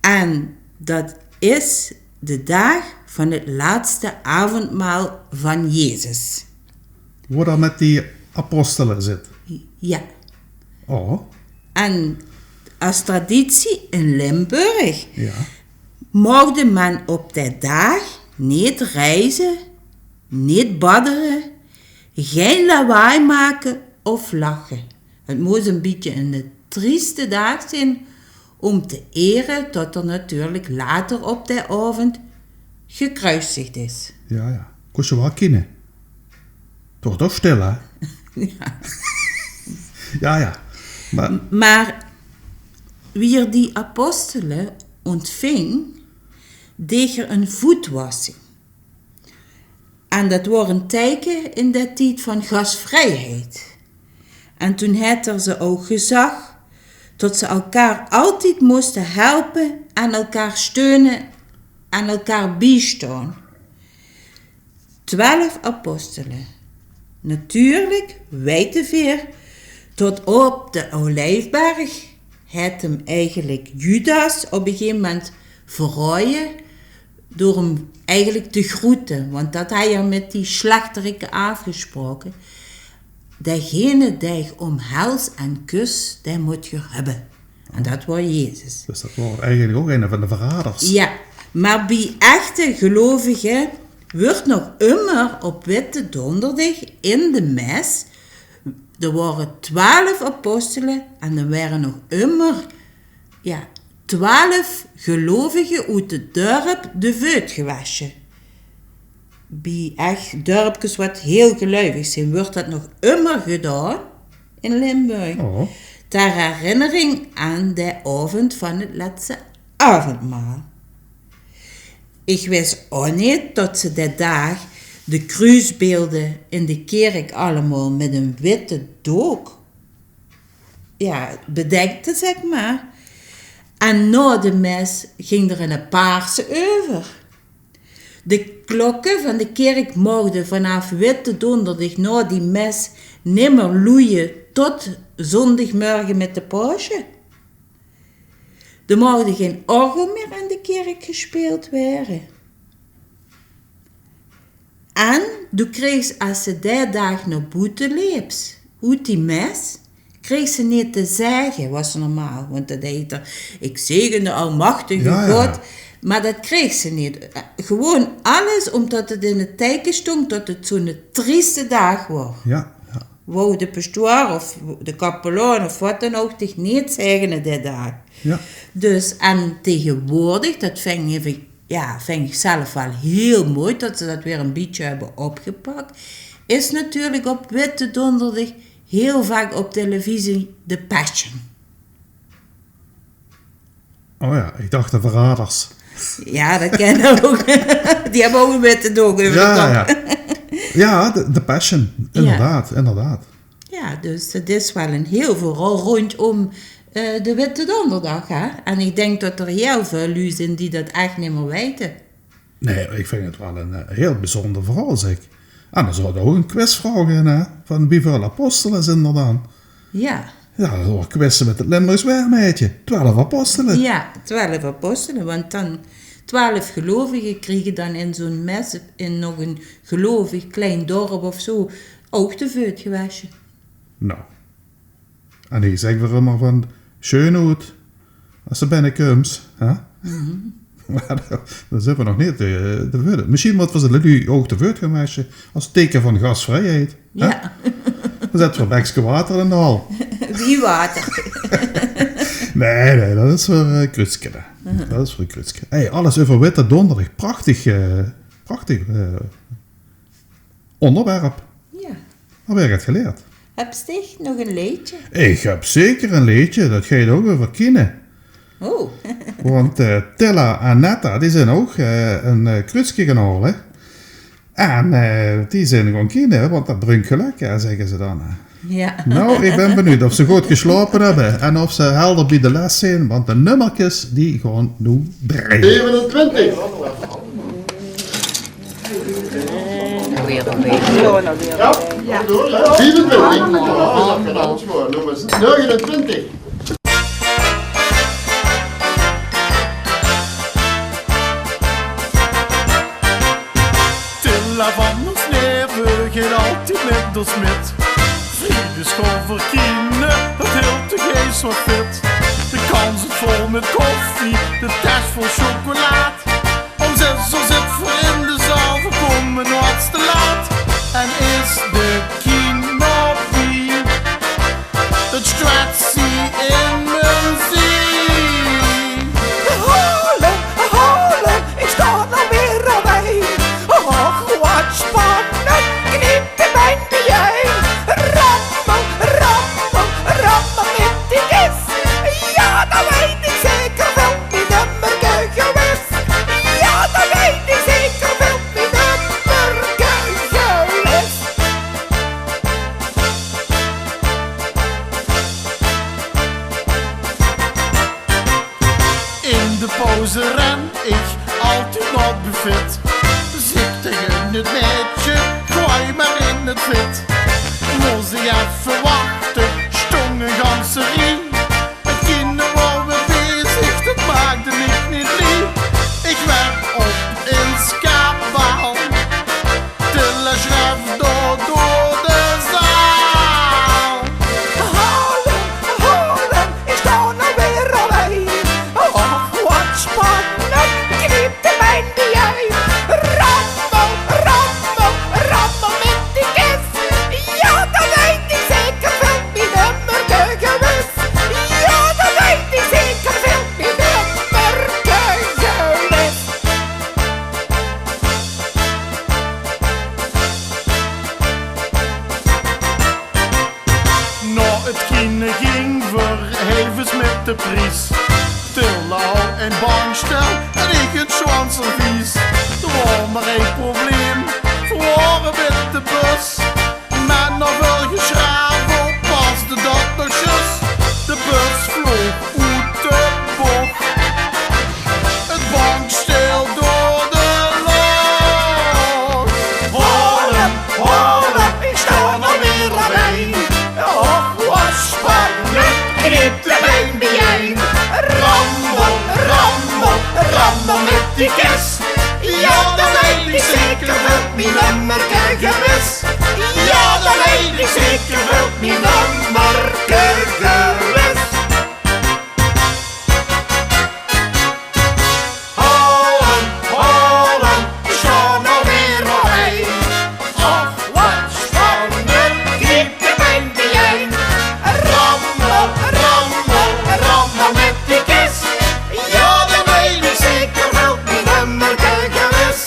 En dat is de daag van 't laatste avendmaal van Jezus. Wo dat mit die apostele zit? Jao. Oh. En es traditie in Limburg Jao. moogde men op dae daag neet reize, neet baddere, gein lawaai make of lache. 't Mós e bietje 'ne trieste daag zeen óm te ere tot 'r natuurlik later op dae aovend gekruisigd is. Jao, jao. Kós se waal kiene. 't Woort toch stil, hè? Jao. Jao, jao. Mer Mer wie 'r die apostele óntving, deeg 'r 'n voetwassing. En dat woor 'n teike in dae tied van gasvrijheid. En toen haet 'r ze ouch gezag tot ze elkaar altied móste helpe en elkaar steune en elkaar biestaon. Twelf apostele. Natuurlik weite veer tot op de Olijfberg haet 'm eigelik Judas op e gegeve moment verraoje door 'm eigelik te groete, want dat haw 'r mit die slechterikke aafgesproke. Degene dae ich omhels en kus, dae mót geer höbbe. En dat woor Jezus. Dus dat woor eigelik ouch eine van de verraders. Jao, mer bie echte gelovige wuuert nog ummer op Witte Donderdig in de mes, d'r wore twelf apostele en d'r waere nog ummer, jao, twelf gelovige oet 't dörp de veut gewasje. Bie ech dörpkes wat hiel geluivig zeen, wuuert dat nog ummer gedaon in Limburg. Oh. Ter herinnering aan de aovend van 't lètste aovendmaol. Ich wis ouch neet tot ze dae daag de kruusbeelde in de kèrk allemaol mit 'n witte dook, jao, bedekte, zèk mer. En nao de mes ging d'r 'n paarse euver. De klokke van de kèrk moogde vanaaf Witte Donderdig nao die mes nimmer loeie tot zóndigmorge mit de Paosje. D'r moogde gein orgel mier in de kèrk gespeeld waere. En doe kreegs, es se dae daag nao boete leeps, oet die mes, kreegs se neet te zègke, waas normaal, want dat deeg d'r: "Ik zegen de almachtige God." Mer dat kreegs se neet. Gewoon alles omdat 't in 't teike stóng dat 't zoe'n trieste daag woor. Jao, jao. Wou de pastoor of de kapelaan of wat dan ouch dich neet zegene dae daag. Jao. Dus, en tegenwoordig, dat ving ich, jao, ving ich zelf waal hiel mooi dat ze dat weer e bietje höbbe opgepak, is natuurlik op Witte Donderdig hiel vaak op televisie de Passion. Oh jao, ich dach de Verraders. Jao, dat kin ouch. Die höbbe ouch e witte dook euver de kop. Jao, jao. Jao, de, de Passion. Jao. Inderdaad, inderdaad. Jao, dus 't is waal 'n hiel verhaol róndjóm, eh, de Witte Donderdag, hè? En ich dink dat d'r hiel väöl luuj zeen die dat ech nimmer weite. Nae, ich vinj 't waal 'n, eh, hiel bezunjer verhaol, zèk. En d'r zit ouch 'n quizvraog in, hè? Van wieväöl apostele zeen d'r dan? Jao. Jao, dat woor quizze mit 't Limburgs waermeidje. Twelf apostele. Jao, twelf apostele, want dan twelf gelovige kriege dan in zoe'n mes, in nog e gelovig klein dörp of zoe, ouch de veut gewasje. Noe. En hie zègke v'r ummer van: sjeun oet, es se binnekums, hè? Mer dan, dan zeen v'r nog neet, eh, de veut. Mesjien mótte v'r ze de luuj ouch de veut gaon wasje es teike van gasvrijheid, hè? Jao. Dan zètte v'r e bekske water in de hal. Wie water? Nae, nae, dat is veur, eh, kruutskes. Dat is veur e krötske. Hey, alles euver Witte Donderdag. Prachtig, eh, prachtig, eh, óngerwerp. Jao. Höb ich get geleerd. Höbs dich nog e leedje? Ich höb zeker e leedje. Dat geit ouch euver kiene. Oh. Want, eh, Tilla en Netta, die zeen ouch, eh, e, eh, krötske gaon haole. En, eh, die zeen gaon kiene, want dat brink gelök, hè, zègke ze dan, hè. Jao. Nou, ich bön benuujd of ze good geslaope höbbe en of ze helder bie de les zeen, want de nummerkes, die gaon noe drejje. Zevenentwintig. Jao? Jao. Viefentwintig. Negenentwintig. Tilla van ós Neerve geit altied mit ós mit. Vriedigs gaon v'r kiene, dat hilt de geis waal fit. De kan zit vol mit koffie, de tes vol sjokelaad. Óm zès oer zit v'r in de zaal, v'r kómme noeats te laat. En is de kin nog bie, dat sjtwets zie in mien zie. Haole, haole, ich sjtaon alweer allein. Och, waat sjpannend, kniep de bein biejein. Rammel, rammel, rammel mit die kis. Jao, dat weit ich zeker, vèlt mien nummerke gewis. Jao, dat weit ich zeker, vèlt mien nummerke gewis. In de pauze ren ich altied nao 't buffet. Zèk taenge 't maedje: "Gooi mer in 't vet." Mós ich effe wachte, sjtóng 'n ganse rie. 't Kiene waor bezig, dat maakde mich neet blie. Ich waer op ins kabaal. Tilla sjref door, door de zaal. Haole, haole, ich sjtaon alweer allein. Och, waat sjpannend, kniep de bein biejein. Rammel, rammel, rammel mit die kis. Jao, dat weit ich zeker, vèlt mien nummerke gewis. Jao, dat weit ich zeker, vèlt mien nummerke gewis. Nao 't kiene góng v'r hevig mit de pries. Tilla haw ein banksjtèl en ich ein sjoon servies. D'r waor mer ein probleem, v'r waore mit de bus. Mer nao väöl gesjravel pasde dat nog zjus. De bus vloog oet de boch. 't Banksjtèl door de loch. Haole, haole, ich sjtaon alweer allein. Och, waat sjpannend, kniep de bein biejein. Rammel, rammel, rammel mit die kis. Jao, dat weit ich zeker, vèlt mien nummerke gewis. Jao, dat weit ich zeker, vèlt mien nummerke gewis. Haole, haole, ich sjtaon alweer allein. Och, waat sjpannend, kniep de bein biejein. Rammel, rammel, rammel mit die kis. Jao, dat weit ich zeker, vèlt mien nummerke gewis.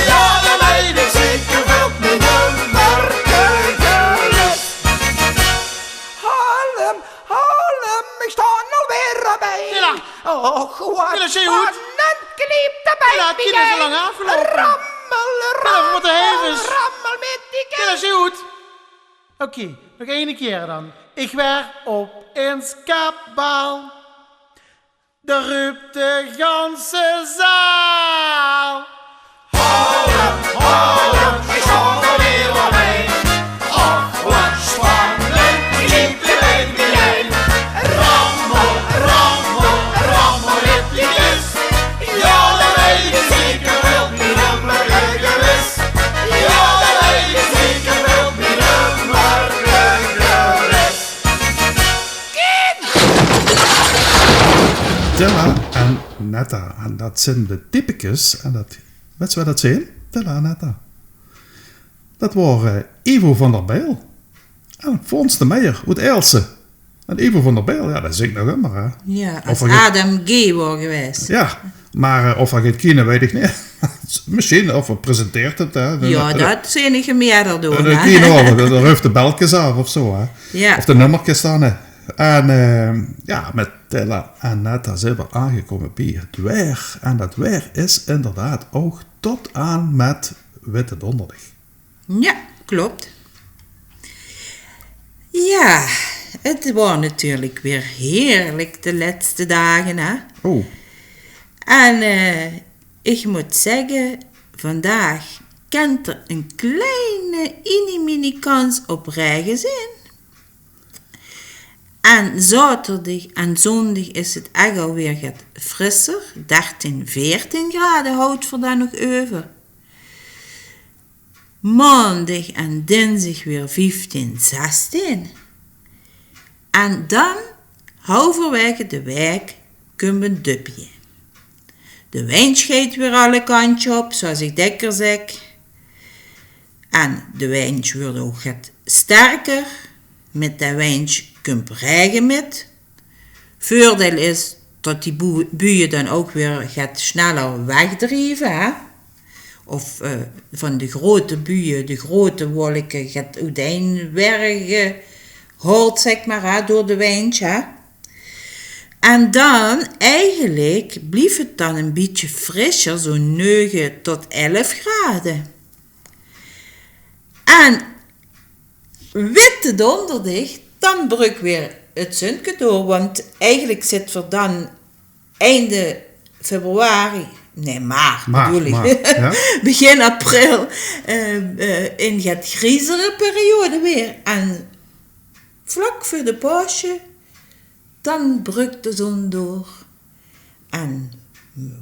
Jao, dat weit ich zeker, vèlt mien nummerke gewis. Haole 'm, haole 'm, ich sjtaon alweer bie. Tilla. Och, waat sjpannend, kniep de bein biejein. Tilla, 't is al lang aafgeloupe. Rammel, rammel, rammel mit die kis. Tilla, sjtop. Oké, nog eine kier dan. Ich waer op ins kabaal. Dao rup de ganse zaal. Haole, haole, ich sjtaon alweer allein. Och, waat sjpannend, kniep de bein biejein. Rammel, rammel, rammel mit die kis. Jao, dat weit ich zeker, vèlt mien nummerke gewis. Jao, dat weit ich zeker, vèlt mien nummerke gewis. Tilla en Netta. En dat zeen de typekes. En dat, wèts se wae dat zeen? Tilla en Netta. Dat waore, eh, Ivo van der Bijl en Fons de Meijer oet Aelse. En Ivo van der Bijl, jao, dat zink nog ummer, hè. Jao, es Adam G waor gewaes. Jao, mer, eh, of 'r geit kiene, weit ich neet. Mesjien, of 'r presenteert 't, hè. Jao, dat zeen ich 'm ieëder doon, hè. Kiene, of 'r huuft de belkes aaf of zo, hè. Jao. Of de nummerkes dan, hè. En, eh, jao, mit Tilla en Netta zeen v'r aangekómme bie 't waer. En dat waer is inderdaad ouch tot aan mit Witte Donderdig. Jao, klop. Jao, 't waor natuurlik weer heerlik de lètste daag, hè. Oh. En, eh, ich mót zègke, vandaag kint 'r ein klein ienie-mienie kans op raege zeen. En zaoterdig en zóndig is 't ech alweer get frisser, dertien, veertien grade haoje v'r dan nog euver. Maondig en dinsdig weer vieftien, zestien. En dan, halverwaege de waek, kump ein döpje. De windj geit weer alle kantj op, zoeas ich dèkker zèk. En de windj wuuert ouch get sterker. Mit de windj kump raege mit. Veurdeil is tot die boe-, buie dan ouch weer get sneller wegdrieve, hè. Of, eh, van de groeate buie, de groeate wolke, get oetein weer gehaold, zèk mer, hè, door de windj, hè. En dan, eigelik, blief 't dan ein bietje frisser, zoe'n neuge tot elf grade. En Witte Donderdig, dan brök weer 't zunke door, want eigelik zitte v'r dan einde februari, nae, maart, bedoel ich. Begin april, eh, eh, in get griezere periode weer. En vlak veur de Paosje, dan brök de zon door. En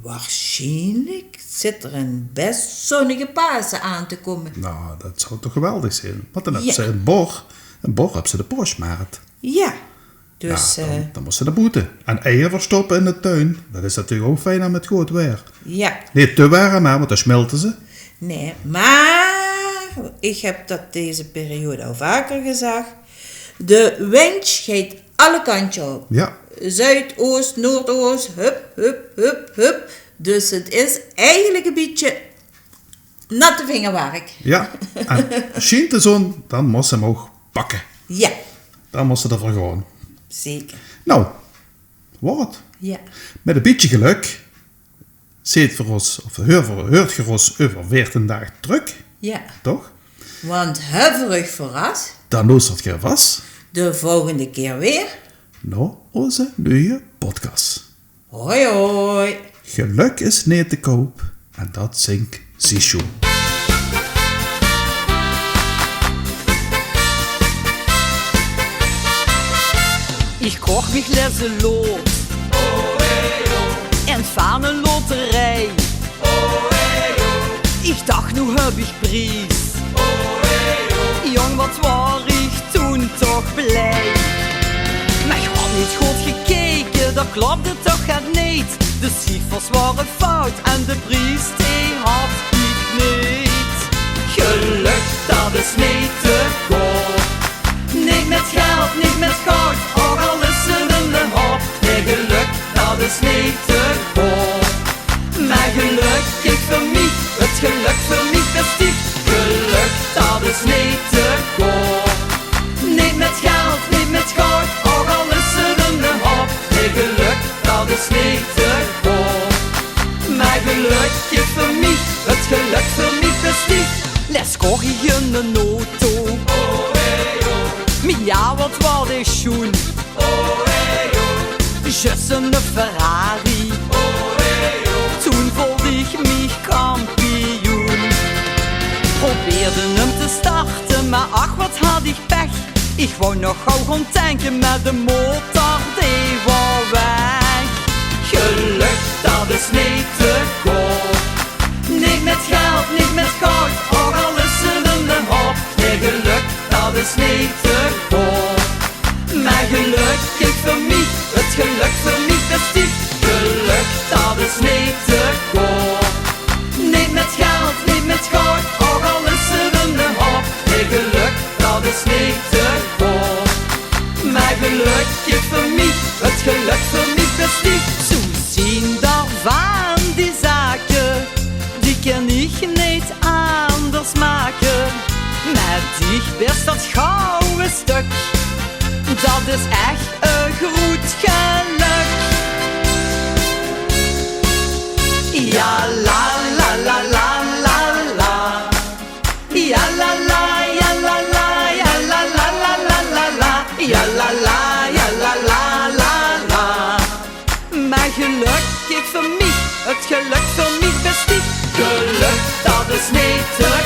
waarsjienlik zit d'r ein bès zonnige Paose aan te kómme. Nou, dat zou toch geweldig zeen. Want dan höbs se in Bor, in Bor höbs se de Paosjmart. Jao, dus, jao, dan, eh, dan mós se nao boete. En eier verstoppe in de tuin. Dat is natuurlik ouch fijn mit good waer. Jao. Neet te werm, hè, want dan smilte ze. Nae, mer ich höb dat deze periode al vaker gezag. De windj geit alle kantj op. Jao. Zuidoos, noordoos, hup, hup, hup, hup. Dus 't is eigelik ein bietje natte vingerwerk. Jao, en sjient de zon, dan mós se 'm ouch pakke. Jao. Dan mós se d'rveur gaon. Zeker. Nou, waat? Jao. Mit ein bietje gelök zeet v'r ós, of heurt v'r, heurt geer ós euver veertien daag trök. Jao. Toch? Want höbbe v'r uch verras, dan loestert geer vas de volgende kier weer nao ózze nuje podcast. Hoi, hoi. Gelök is neet te koup en dat zink zie sjoen. Ich koch mich lèste loot in 't Vaneloterij. Ich dach, noe höb ich pries. Jóng, wat waor ich toen toch blij. Mer ich haw neet good gekeke, dao klopde toch get neet. De ciefers waore fout en de pries, dee haw ich neet. Gelök, dat is neet te koup. Neet mit geld, neet mit goud, ouch al is 't eine houp. Nae, gelök, dat is neet te koup. Mer gelökkig veur mich, 't gelök veur mich bestieg. Gelök, dat is neet te koup. Neet mit geld, neet mit goud, ouch al is 't eine houp. Nae, gelök, dat is neet te koup. Mer gelökkig veur mich, 't gelök veur mich bestieg. Lèts koch ich eine auto. Mien jaor, wat waor dee sjoen. Zjus eine Ferrari. Toen veulde ich mich kampioen. Probeerde 'm te starte, mer ach, wat haw ich pech. Ich wou nog gaw gaon tanke, mer de motor, dee waor weg. Gelök, dat is neet te koup. Neet mit geld, neet mit goud, ouch al is 't eine houp. Nae, gelök, dat is neet te koup. Mer gelökkig veur mich, 't gelök veur mich bestieg. Gelök, dat is neet te koup. Neet mit geld, neet mit goud, ouch al is 't eine houp. Nae, gelök, dat is neet te koup. Mer gelök Ja, la, la, la, la, la, la. Ja, la, la, ja, la, la, ja, la, la, la, la, la, la. Ja, la, la, ja, la, la, la, la. Mer gelök is veur mich, 't gelök veur mich bestit. Gelök, dat is neet te